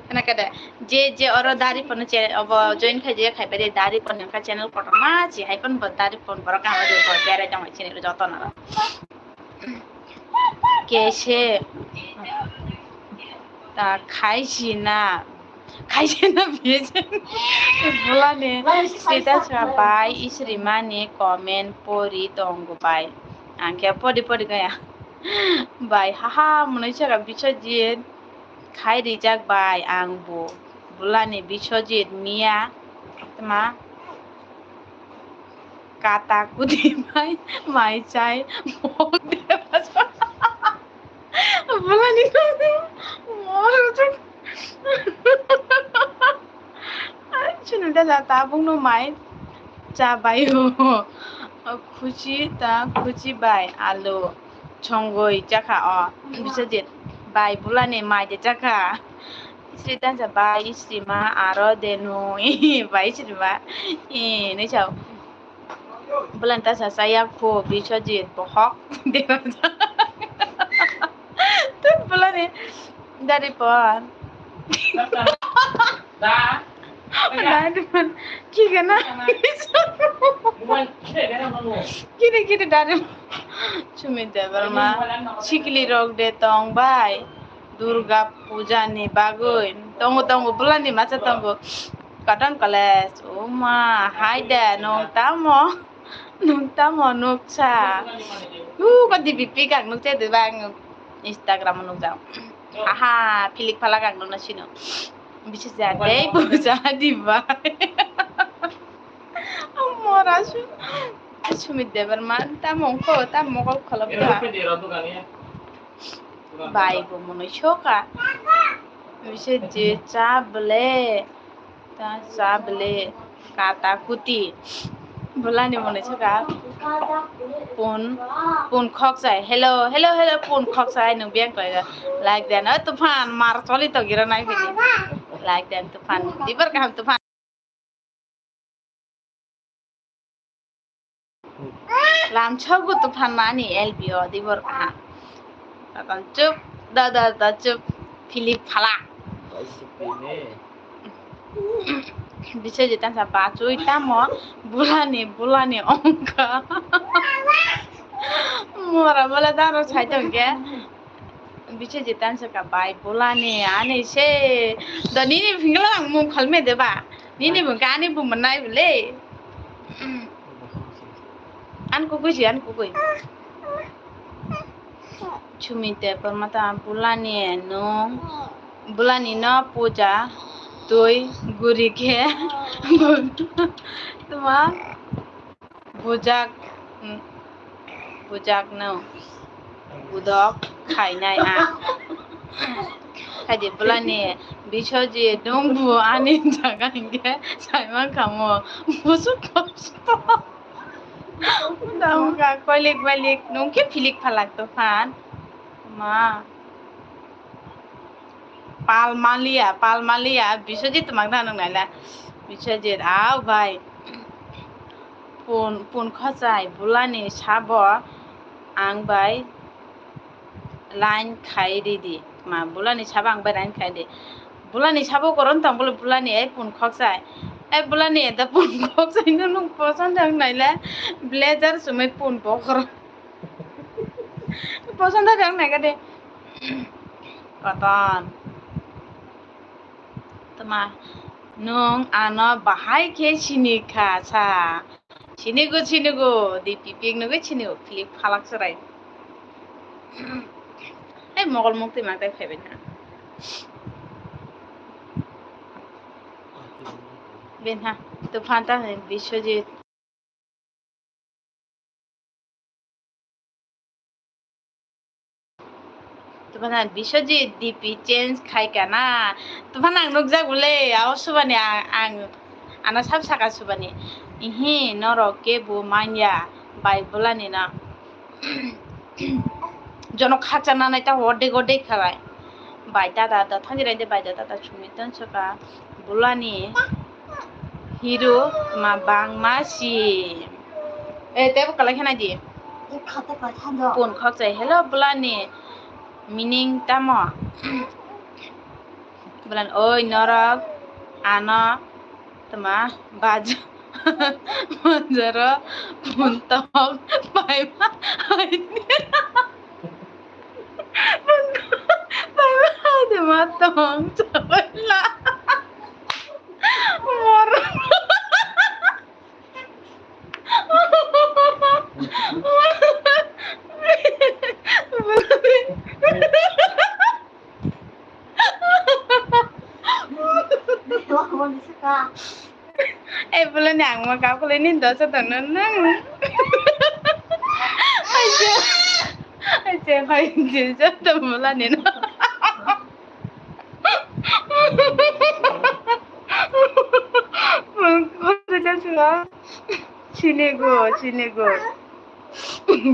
Kana kada je je oro dari pan channel obo join khai je khai bai de dari pan ni channel kotor ma si hai pan bo dari pan borok kama de bo berai dong chini joto na. Kese ta khaisina, khaisina biye bolani status ka bai isri mani comment pori tongo bai. Ang khe pori pori kaya bai haha mwnwi saka Biswajit khai rijak bai ang bo bolani Biswajit miya tma. Kata kuti mai, mai chai, mok de basa. Bolani moro chuk. Chunu da da tabung no mai cha bai o. Khuchi ta khuchi bai alu chongoi chakha o. Biswajit bai bolani mai de chakha. Isri tansa bai isri ma aro denu bai isri ma. Ni chao. Bulan tansa saya ko Biswajit bohok. Tut bulan ni dari pon. Dari pon. Kigana. Kiri kiri dari pon. Sumit Debbarma. Sikli rok de tong bai. Durga puja ni bagwi tongo, tongo, bolani masa tongo. Cotton college, oma, hai de, nung tamo, nung tamo nuksa. Nugo dibi pik ang nukse de bang Instagram nukjak. Haha, philik phalak ang nukna sino. Bisi ja dei, puja diba. Mora su. Sumit Debbarma, tamo ko, tamo ko kholobra. Bai bo mwnwi soka. Bisi je cha ble. Ta cha ble. Kata kuti. Bolani mwnwi soka. Pun, pun khokchai. Hello, hello, hello, pun khokchai. Nung biyang koi. Like den. Oi, Tufan, mar choli to gira nai bini. Like den, Tufan. Dibar kaham, Tufan. Lamsok bo Tufan mani L B o dibor kaha. Tatan chup, da, da, da, chup, philip phala. Biswajit tansa bachoi tamo, bolani, bolani ongkha. Mora bola daro sai tongkhe. Biswajit tansa ka bai bolani, ani se, do nini phingla ang mung khalme deba. Nini mung ka ani bu manai bole. An kugui ji, an kugui. Sumite pormata bulani nung, bulani no puja twi guri khe tuma bujak, bujak no budok khainai a. Khaidi bulani Biswajit nung bu ani jaga hinkhe saiman kamo busuk kosto. Damga koilik bailik nung khe philik phalak to phan. Ma. Pal maliya, pal maliya, Biswajit twmang na nung naila. Biswajit, au bai. Pun, pun khochai, bulani sabo ang bai line khai ridi. Ma, bulani sabo ang bai line khai di. Bulani sabo koron tong bole bulani ei pun khoksai. Ei bulani eta pun khoksai no nung poson thang naile blazer sumai pun bokor. Poson thang naikha de. Koton. Tama nung ano bahai khe sini kha sa. Sinigo, sinigo, di pipik nugui sinigo, philik phalak chwrai. Ei mogol mukti ma tei phaibai na. Benha, to phanta hai Biswajit. Tubana Biswajit D P change khai kana? Tubana ang nukjak bole, ao subani ang, ang, ano sab saka subani. Ihi, norok kebo manya, bai bulani no. Jono khakcha nanai ta horde horde khalai. Bai dada da thangjira de bai dada da sumi ton saka. Bulani hero ma bangma si. Eh, tebo kalai khana di. Pun khokchai, hello, bulani meaning tamo? Bulani, oi, norok, ano, tama, baj-, bajaro, pun tok, paima, hai. Paima, hai, tama, tong, chabai la. Mor. Eh, bulani ang ma kap khlai ni dosa tongno nang. Aja. Aja, hai, je, joto bulani no. Sinigo, sinigo.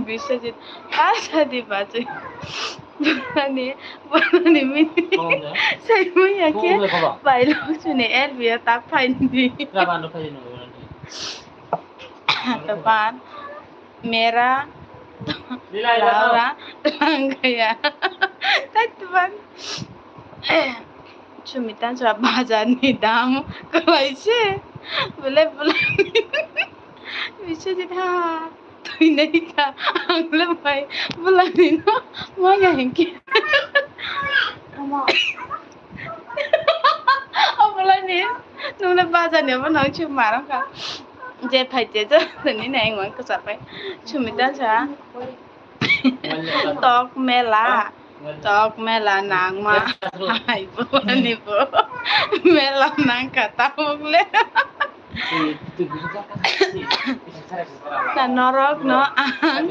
Biswajit, asa di bachai. Ani, ani mini. Sai muya ke. Bailo sini L B tak pain di. Tepan. Mera Laura Langkaya. Tepan. Sumita sa bazar ni dam kwlai se. Bole bole. Biswajit ha. Twi nai ka. Ang le bai. Bole ni no. Maya hinki. Obolani nungna bazar ni obo nang chu marang kha. Je phai je je tini nai wng kwchar pai. Sumita sa tok mela, tok mela nangma. Hai bolani bo mela nang kha tabuk le. Na norok no ang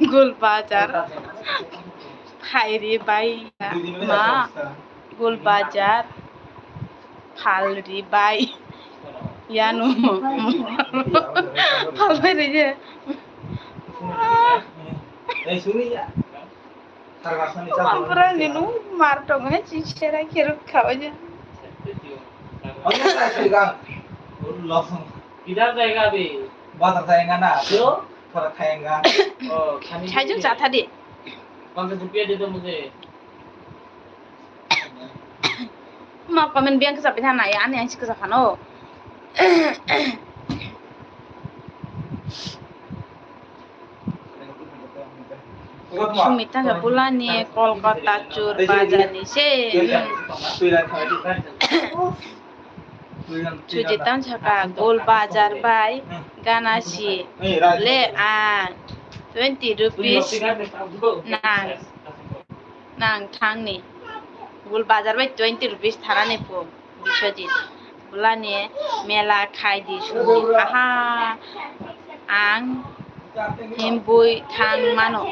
gul bazar. Phairi bai ma gul bazar phalri bai yanu phalbai ri je. Ampura ni nu mar tong hai chi serai khe ruk kha oi je. Kidar jayega abhi? Bazar jayega na? Kyo? Thora khayega. Oh, khani. Chai jung cha tha di. Paanch rupiya de do mujhe. Ma comment biang kisa pithana ya ani ansi kisa phano. Sumita sa bulani Kolkata chur bazar ni se. Sujitan saka gol bazar bai. gana si le ang twenty rupees nang, nang thangni. Gul bazar bai twenty rupees tharani po Biswajit. Bulani mela khai di suni. Aha, ang himbui thang mano.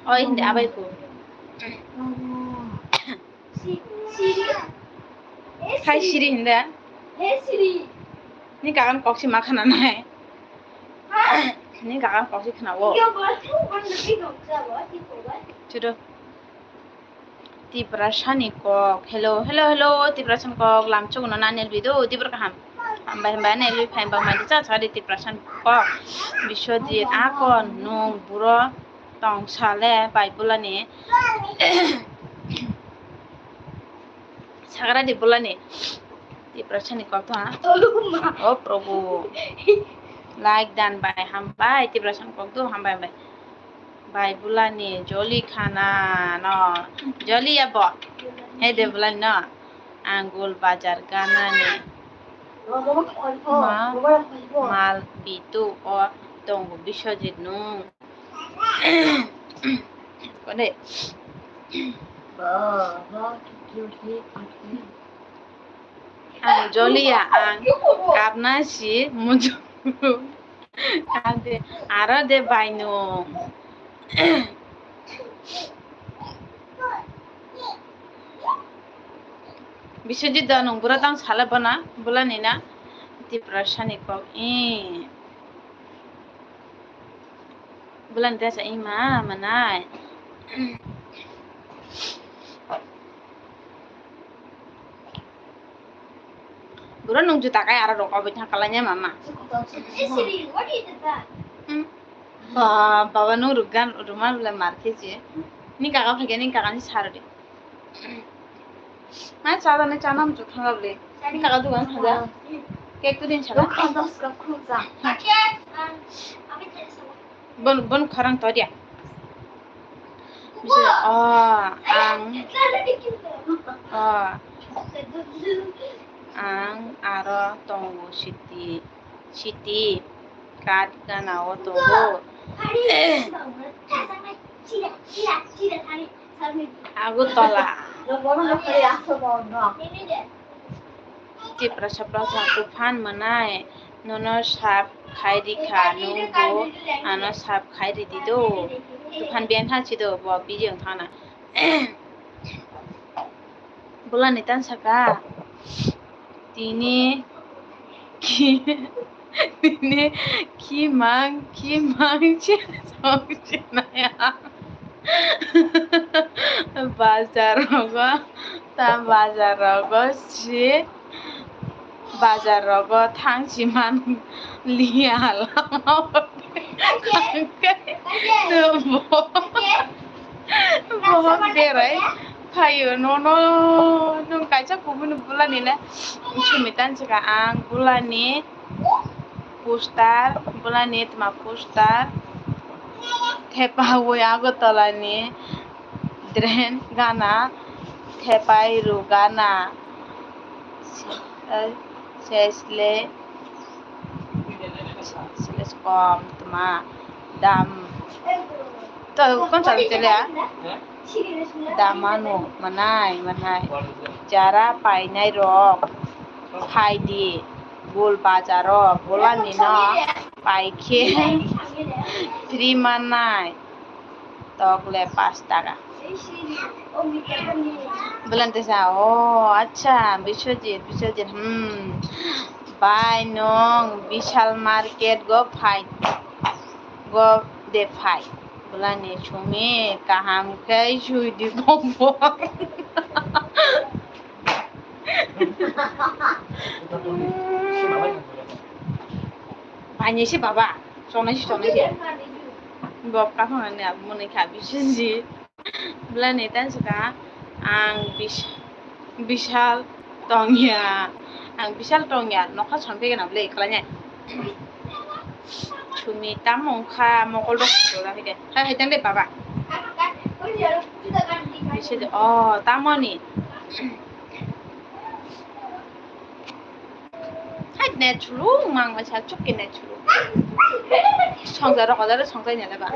Oi, hindi abai ko. Hai Siri hindi. Ni kakan koksi ma khana nai. Ni kakan koksi khana wo. Chudo. Tiprasani kok. Hello, hello, hello, Tiprasani kok. Lamchuk no nani elbi do, Tipra kaham. Hambai, hambai, nani elbi phai, bang, mandi cha, cha, di Tiprasani kok. Biswajit, akon, nung, buro, tong, sale, bai, bulani. Sagra di bulani. Tiprasani kok to, ha? O Prabhu. Like dan bai, hambai, Tiprasani kok do, hambai, hambai. Bai bulani joli khana no. Joli ya bo. He de bulani no. Angul bazar ganani. Ma, mal bitu o tongo Biswajit nung. Kode. Ang joliya ang kapna si muju. Ade, aro de baino. Biswajit da nung bura tang sala bana, bulani na. Tiprasani kok, eh. Bulani da sa ima, manai. Buro nung juta kai aro rok obo thang kalanya mama. Hmm. Ba, baba nung rugan rumal le mar khe je. Ni kaka phai khe ni kaka ni sar de. Mai cha da ni cha nam chu thang le. Ni kaka dugan thang da. Cake tu din cha da. Bon, bon khorang to dia. Bisa, oh, ang, oh, ang aro tongo siti, siti, kat gana o tongo. Agartala. Tiprasa prosa tuphan mwnai nono sap khai rikha, nwng bo ano sap khai ridi do. Tuphan biyang thansi do, bo bijing thana. Bulani tan saka. Tini ki Bini khimang, khimang se song sinaya. Bazar rogo, ta bazar rogo si, bazar rogo thang si man liya lama. Bo, bo berai phaio nono, nwng kaisa kubuni bulani le sumi tan sika ang bulani. Poster, bulani tma poster. Thepai Agartala ni drain gana, thepai rw gana. Sesle, sesle kom tma dam. To kon sa chele a? Damano manai, manai. Jara painai rok phai di, bul bazar o, bulani no pai khe free manai. Tok le pash taka. Bulan tesa, oh, acha, Biswajit, Biswajit, hmm. Bai nwng Vishal market go phai, go de phai. Bulani sumi kaham khe sui di bombor. Paini se baba, chonai se, chonai se. Bok kaphang ani abo mwnwi kha bisi ji. Bulani tan sika ang bis-, Bishal tongya. Ang Bishal tongya. Nokha chonphi gana bwle khlainai. Sumi tamo wngkha mokol rok sora hide. Hai hai tang de baba. Bisi de, oh, tamoni. Net chulu, mang ma sa chuk ke net chulu. Songja rok, ojaro songja ni leba.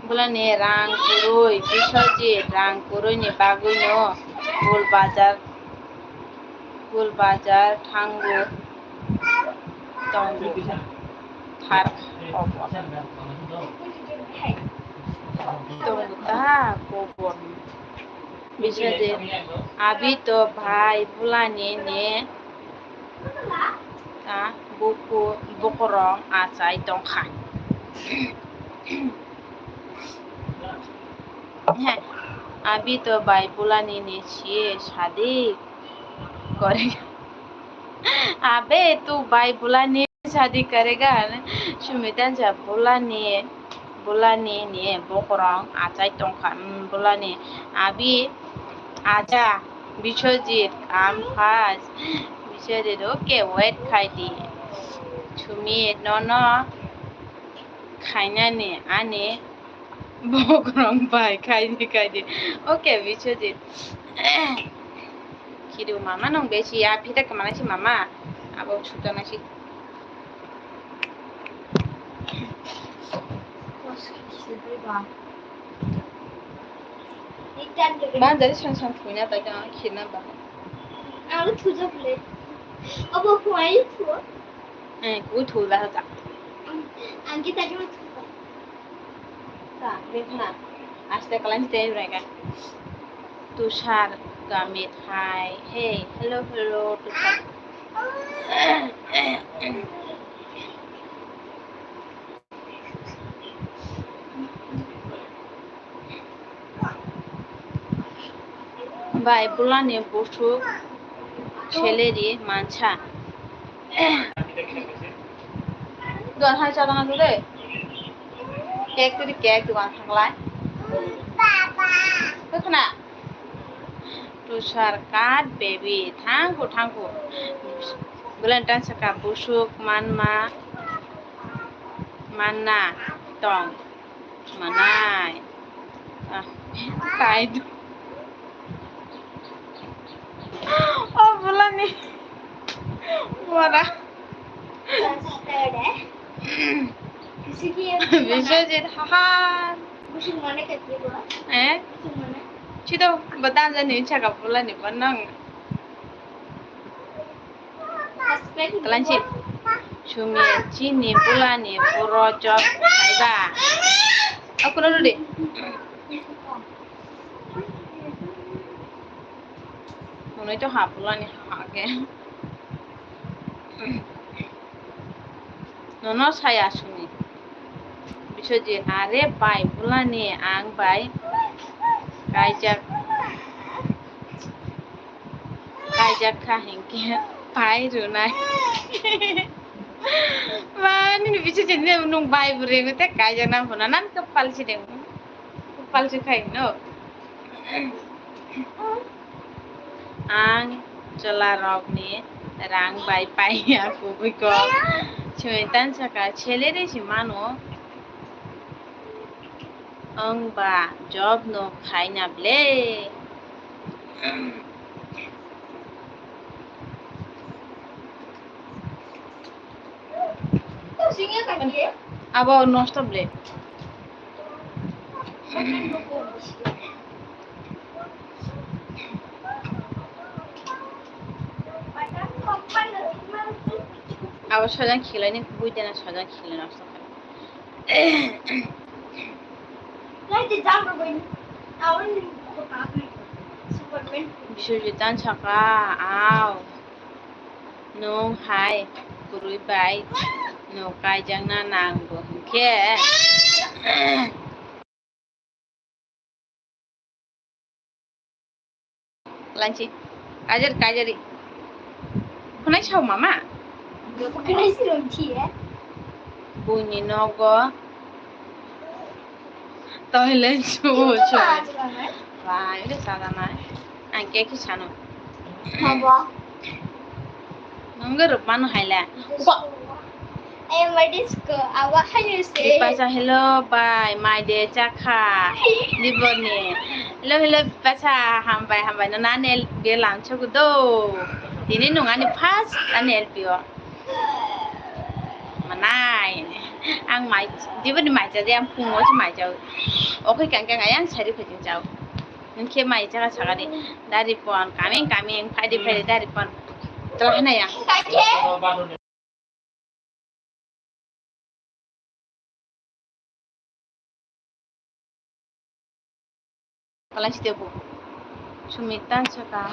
Bolani rang kwrwi, Biswajit rang kwrwini bagwino Gul Bazar, Gul Bazar thango tongo thar kobo. Tongo ta kobo. Biswajit, abi to bhai bolani ne ta buku bokorong achai tongkha. He, abi to bhai bolani ne si shadi kore. Abe tu bhai bolani shadi karega. Sumitan sa bolani, bolani ni bokorong achai tongkha. Hmm, bolani abi acha Biswajit, am first. Biswajit, okay, wait khai di. Sumit, no, no. Khainani ani bokorong bai khai di, khai di. Okay, Biswajit. Khidu mama nung besi ya, phita kemana si mama? Abo chuta na si. Ban dari sang sang puina bai tang khirna ba. Ang thuja bole. Abo puai thu. Eh, ku thu la ta. Ang kita cuma thu. Ka, bebna. Aste kalan tei rega. Tushar, Gamit, hi. Hey, hello, hello, Tushar. Bai bolani busuk salary mansa. Dukan hai chadana tu de. Cake tu di cake dukan thanglai. Khna. Tushar kat baby thangku thangku. Valentine saka busuk manma manna tong. Manai. Ah, kai du. Oh, bolani. Mora. Biswajit, haha. Eh? Chido, badan jani chaka bolani banang. Kalanchi, sumi chini bolani boro job khaiba. Akuno rudi. Monoi to ha bolani ha ke. Nono saya sumi. Biswajit, are bai bolani ang bai kaijak. Kaijak kha hinkhe pai rwnai. Ba, nini bicha je nini nwng bai bo rwngo tei kaijak nang phano, nang kwpal si de, kwpal si khai no. Ang chwla rokni rang bai paiya kubui kok. Chwng tan saka salary si mano. Wng ba job no khaina ble. Abo nosto ble. Abo sojan khilai ni bui dena sojan khilai nosto kha. Biswajit tan saka, aw, nwng hai kwrwi bai no kaijakna nang bo hinkhe. Lanchi. Kajar, kajari. Khwnai sao mama? Khwnai si rong thi, eh? Buini nogo. Toilet su, su. Bai, bai, bai. Bai, bai, bai. Ang khe khe sano. Mabo. Ang rwk mano hai le. Uba. I am a disco. Awa, how you say? Bipasa, hello, bai, mai de chakha. Diboni. Hello, hello, Bipasa, hambai, hambai. No, nani L P O lang chogu do. Tini nung ani first ani L P O. Manai. Ang mai, diboni mai cha de, ang pungo si mai cha. Okay, kang kang ayang sari phajing chao. Nung khe mai cha sakani. Dari pon, coming, coming, phai di, phai di, dari pon. Telah na ya. Palang site bo. Sumit tan saka.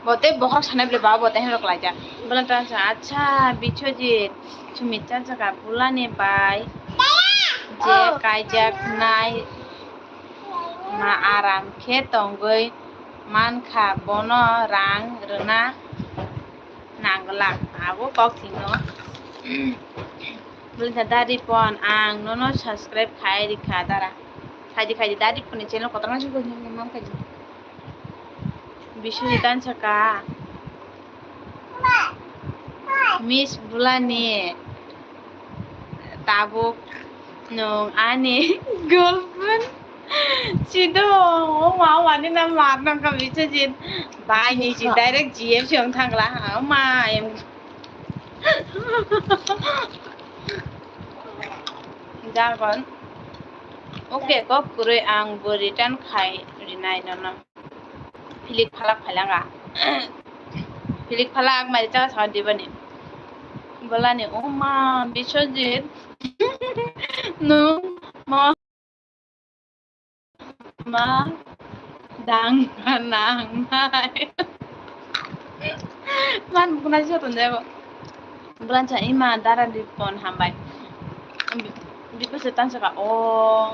Bote bohok sanai bole ba bote hen rok laijak. Bolan tan sa, acha, Biswajit. Sumit tan saka, bulani bai. Je kaijak nai. Ma aram khe tongwi mankha, bono rang rwna nangla. Abo kok sino. Bwlwngsa Dari Pon, ang nono subscribe khai rikha dara. Khaidi khaidi Dari Pon ni channel kotorma se gojna ni mam khaidi. Biswajit tan saka. Miss Bulani tabuk nung ani girlfriend. Sido, o ma wani na mar nang ka Biswajit. Bai ni si direct G F si ong thangla. O ma, em. Jargon. Okay, kok kwrwi ang bo return khai rinai nono. Philik phalak phailanga. Philik phalak mari cha sa dibani. Bolani, o ma, Biswajit. Nung ma. Ma dang nangnai. Man buknai joto jago. Bwlwngsa ima Dari Pon hambai. Bipasa tan saka o.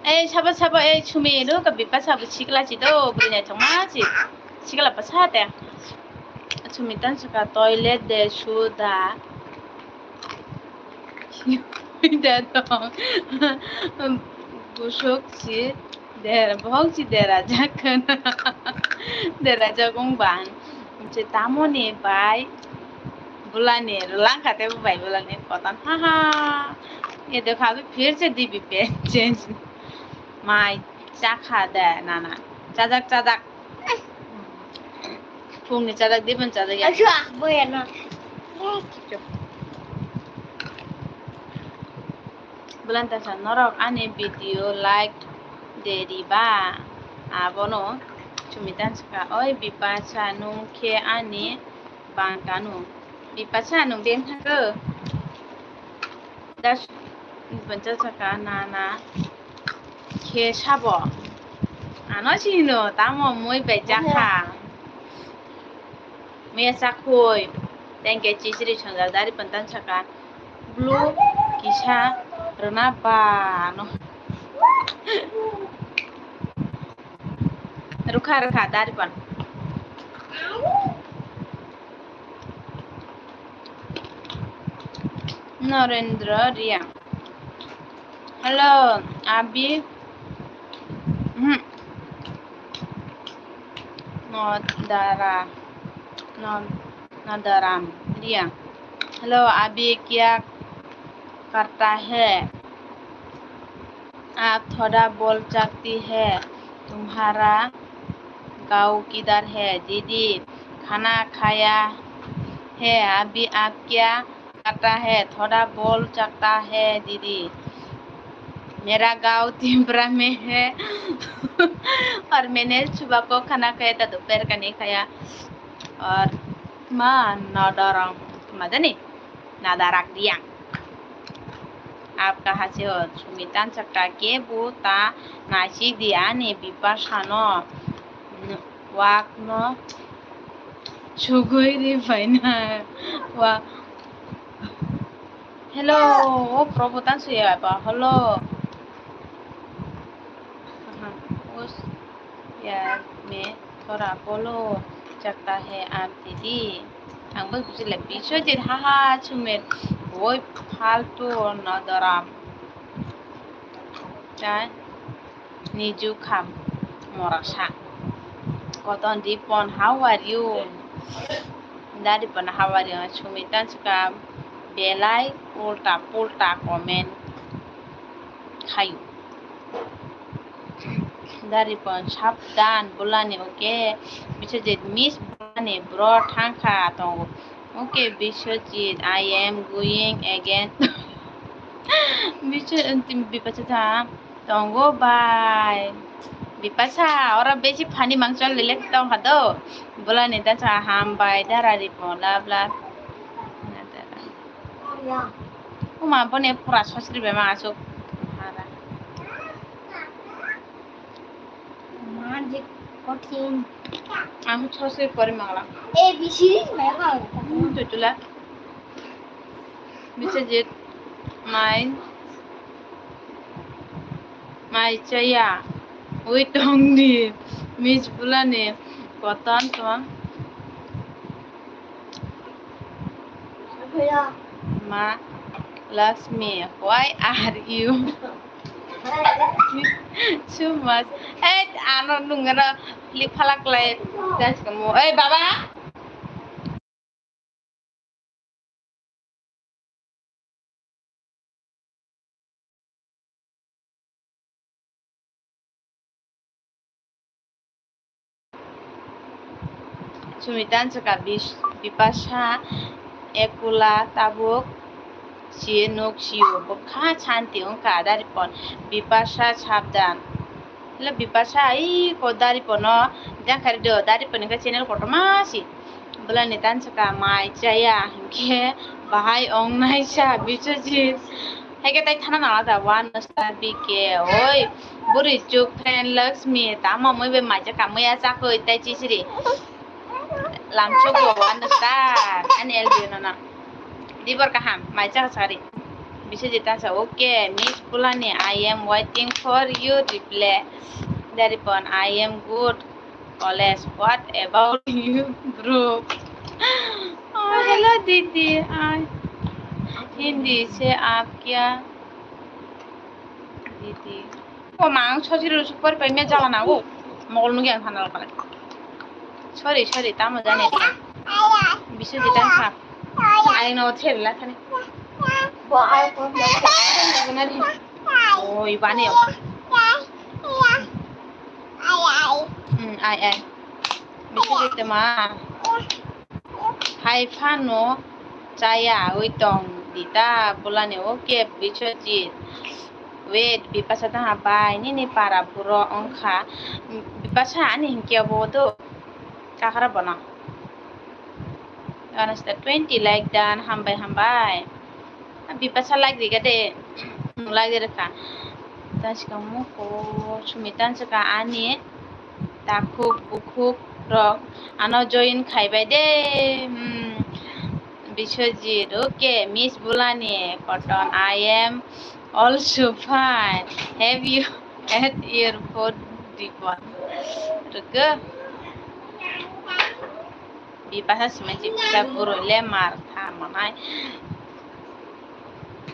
Ei sabo sabo ei Sumi ro ka Bipasa bo sikla si do bwrwi naithokma si. Sikla bwsa te. Sumi tan saka toilet de suda. Ida dong. Busuk si der, bohok si derajak khna. Derajak wng ban. Se tamoni bai bulani rwlang kha tei bo bai bulani kotan. Ha ha. Ye dekha abhi phir se dibi pe change. Mai chakha de nana. Chajak chajak. Phungni chajak, dibon chajak ya. Achu, ah, boy, ano. Bwlwngsa norok ani video like de riba. Abono Sumi tan saka, oi Bipasa, nung khe ani bangkano. Bipasa, nung den thangkho? Das, bwlwngsa saka, nana. Khe sabo? Ano sino, tamo mui bai chakha. Muya chakhoi. Tengke chichiri songjak Dari Pon tan saka. Blue kisa rwna ba no. Rwkha, rwkha, Dari Pon. Narendra Riya. Hello, Abi. Hmm. Nodara. Nod-, Nadaram Riya. Hello, Abi, kya karta hai? आप थोड़ा बोल सकती है, तुम्हारा गाँव किधर है? दीदी, खाना खाया है? अभी आप क्या करता है? थोड़ा बोल सकता है, दीदी? मेरा गाँव त्रिपुरा में है और मैंने सुबह को खाना खाया था, दोपहर का नहीं खाया। Or ma Nadaram, ma jani Nadarak Riang. Aap kahan se ho? Sumi tan saka, kebo ta naisik di ani Bipasa no, wak no chugui ri phaina. Wa. Hello, o Prabhu tan suya ba. Hello. Aha, us ya me thora bolo chakta hai aap didi. Ang bo bujila Biswajit, ha ha, Sumi, boi faltu Nadaram. Chai niju kham morasa. Koton Ripon, how are you? Dari pon habari o sumi tan sika belai ulta pulta comment khayu. Dari pon sabdan bulani, okay. Biswajit miss bulani bro thangkha tongo. Okay, Biswajit, I am going again. Biswajit, Bipasa tha. Tongo bai. Bipasa, ora besi phani mangchol lelek tongkha do. Bolani da cha ham bai dara ri pon lab lab. Uma bone pura sosri be ma asuk. Hara. Magic kothin. Ang sosri pori mangla. A B C mai ha. Hmm, tutula. Biswajit, mai, mai chaya, ui tongdi, miss bulani, koton tong. Ma, Lakshmi, why are you so much? Eh, ano nungara, lik phalak lai, dance kamu. Eh, baba. Sumi tan saka bis-, Bipasa ekula tabuk si nuk sio bwkha santi wngkha dari pon Bipasa sabdan. Hello, Bipasa, ai ko dari pono jangkari do, dari poni ka channel kotorma si. Bolani tan saka mai chaya, hinkhe bahai ong naisa, Biswajit. Haikhe tai thana nala da, one star B K, oi, buri chuk friend Lakshmi, tamo mui be mai chaka, mui a chakoi, tai chisiri. Lamchok bo one star, ani L B no na. Dibor kaham, mai chaka sari. Biswajit tan sa, okay, Miss Pulani, I am waiting for you reply. Dari pon, I am good. College, what about you, bro? Oh, hello, didi. Ai, Hindi se aap kya? Didi. O ma, ang sojiro super pai me jala na o. Mogol nugi ang thana lokale. Sorry, sorry, tamo jani. Biswajit tan sa. Ai no theri la thani. Bo ai ko. Oi, bani. Hmm, ai, ai. Biswajit ma. Hai phano chaya oi tong dita bolani, okay, Biswajit. Wait, Bipasa tangha bai, nini para buro wngkha. Bipasa ani hinkhe obo do. Kakra bono. Ganasta twenty like dan, hambai, hambai. Bipasa like riga de, like de rwkha. Tan sika muko sumi tan sika ani takhuk bukhuk rok ano join khai bai de. Hmm. Biswajit, okay, Miss Bulani, Cotton, I am also fine. Have you had your food, Ripon? Rwkha. Bipasa simi jiksa bwrwi le mar kha manai.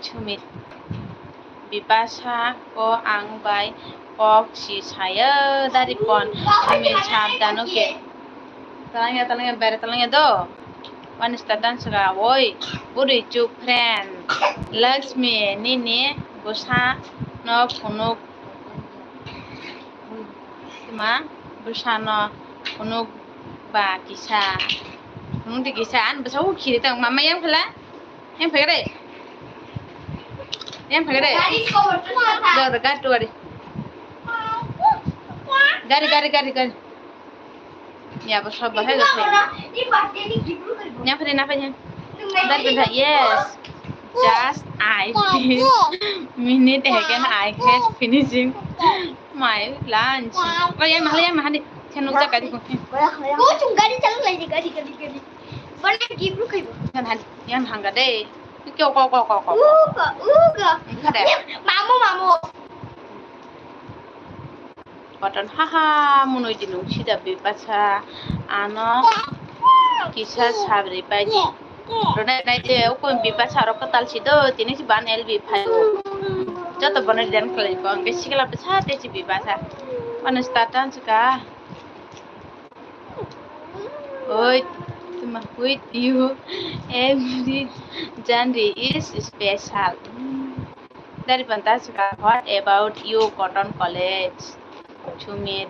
Sumit, Bipasa ko ang bai kok si saya dari pon. Sumit sabdano ke. Talangya, talangya, bere talangya do. One star dan saka, oi, buri chuk friend. Lakshmi, nini bwsa no phunuk. Ma, bwsano phunuk ba kisa. Phunuk di kisa, an bwsa o khiri tang, mama yang phala? Yang phala re? Yang phala re? Gari cover tu na tha. Gari, gari, gari. Gari, gari, gari, gari. Ya, bwsa bahai ga phai. Ni birthday ni gift ru kari. Yang phala na phai yang. Gari, gari, yes. Just I feel minute again I hate finishing my lunch. Oh, yang mahal, yang mahal ni. Chanu jak kadi ko. Ko chung gari chalu lai di, gari, gari, gari. Bana gift ru khaibo. Yang mahal, yang mahal ga de. Kyo ko, ko, ko, ko. Uga, uga. Kada. Mamu, mamu. Cotton, haha, munui di nung sida Bipasa, ano kisa sabri pai di. Rwna nai je, ukun Bipasa aro kwtal si do, tini si ban L B phai o. Joto bono den khlai ko, ang ke sikla bwsa te si Bipasa. Manu start an sika. Oi, With you, every journey is special. Dari panta sika, what about you, Cotton College? Sumit,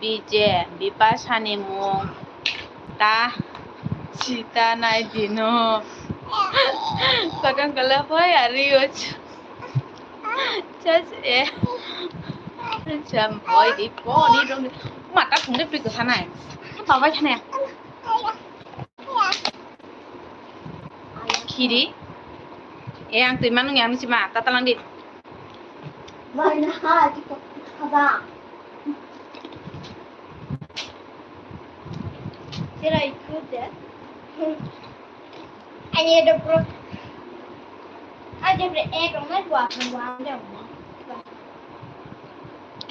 B J, Bipasha ni mung ta sita nai dino. Cotton College, why are you? Just a jam boy di poni dong. Mata khungde pri ko sanai. Baba sanai. Khiri. Eh, ang twi manung yang si ma, tatalang di. Sira ikut ya. Ani ada pro. Aja bre ek ong na dua ong dua ong dua.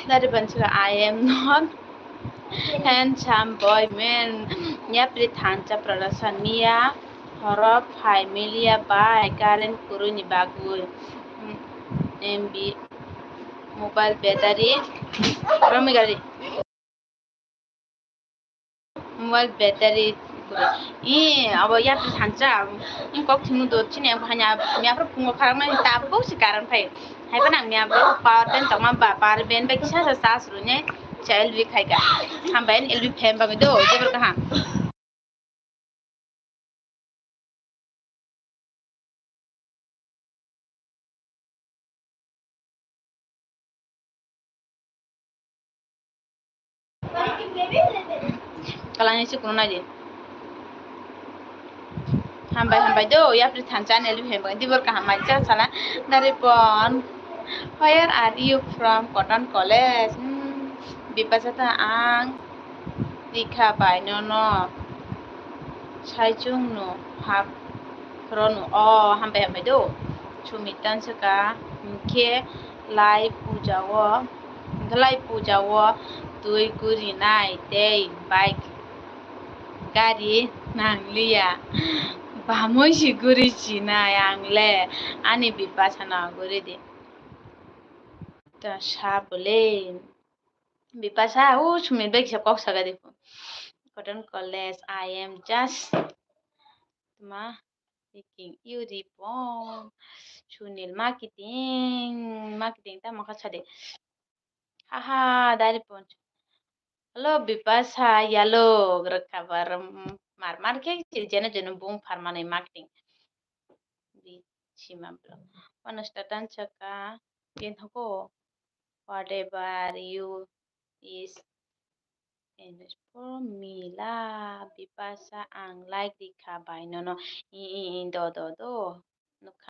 Dari ban sira, I am not handsome boy man. Yapri thansa production miya horo phai milia bai current kurui ni bagwi. M B mobile battery romi gari. Mobile battery. Ih, abo yapri thansa. Ih, kok thimu do chini ang hanya miya pro pungo kharak nai tabuk si current phai. Hai pa nang miya pro power bank tongma ba power bank bai kisa sa charge rune cha L V khai ka. Hambai L V fan bagwi do, jebor kaham. Kalangni si kuno nai di. Hambai, hambai do, yapri thansa L V fan bagwi dibor kaham mai cha sala. Dari pon. Where are you from? Cotton College. Hmm, Bipasha ta ang. Rikha bai nono saichung no hap khorono. O, hambai hambai do. Sumit tan saka, hwnkhe lai puja o, hwnkhe lai puja o twi gurinai tei bike gari nangliya. Bamwi si guri sinai ang le, ani Bipasha no guri di. Ta sa bole. Bipasha, o Sumit bai kisa kok saga di. Cotton College, I am just ma thinking you report. Sunil marketing, marketing tamo kha sadi. Haha, dari pon. Hello, Bipasha, yalo, rwkha bar, mar mar khe jeno jeno bung pharmani marketing. Di sima bro. Wano start an saka, yen hoko, whatever you is in for me la, Bipasha ang like rikha bai nono, i, i, i, do, do, do, nukha.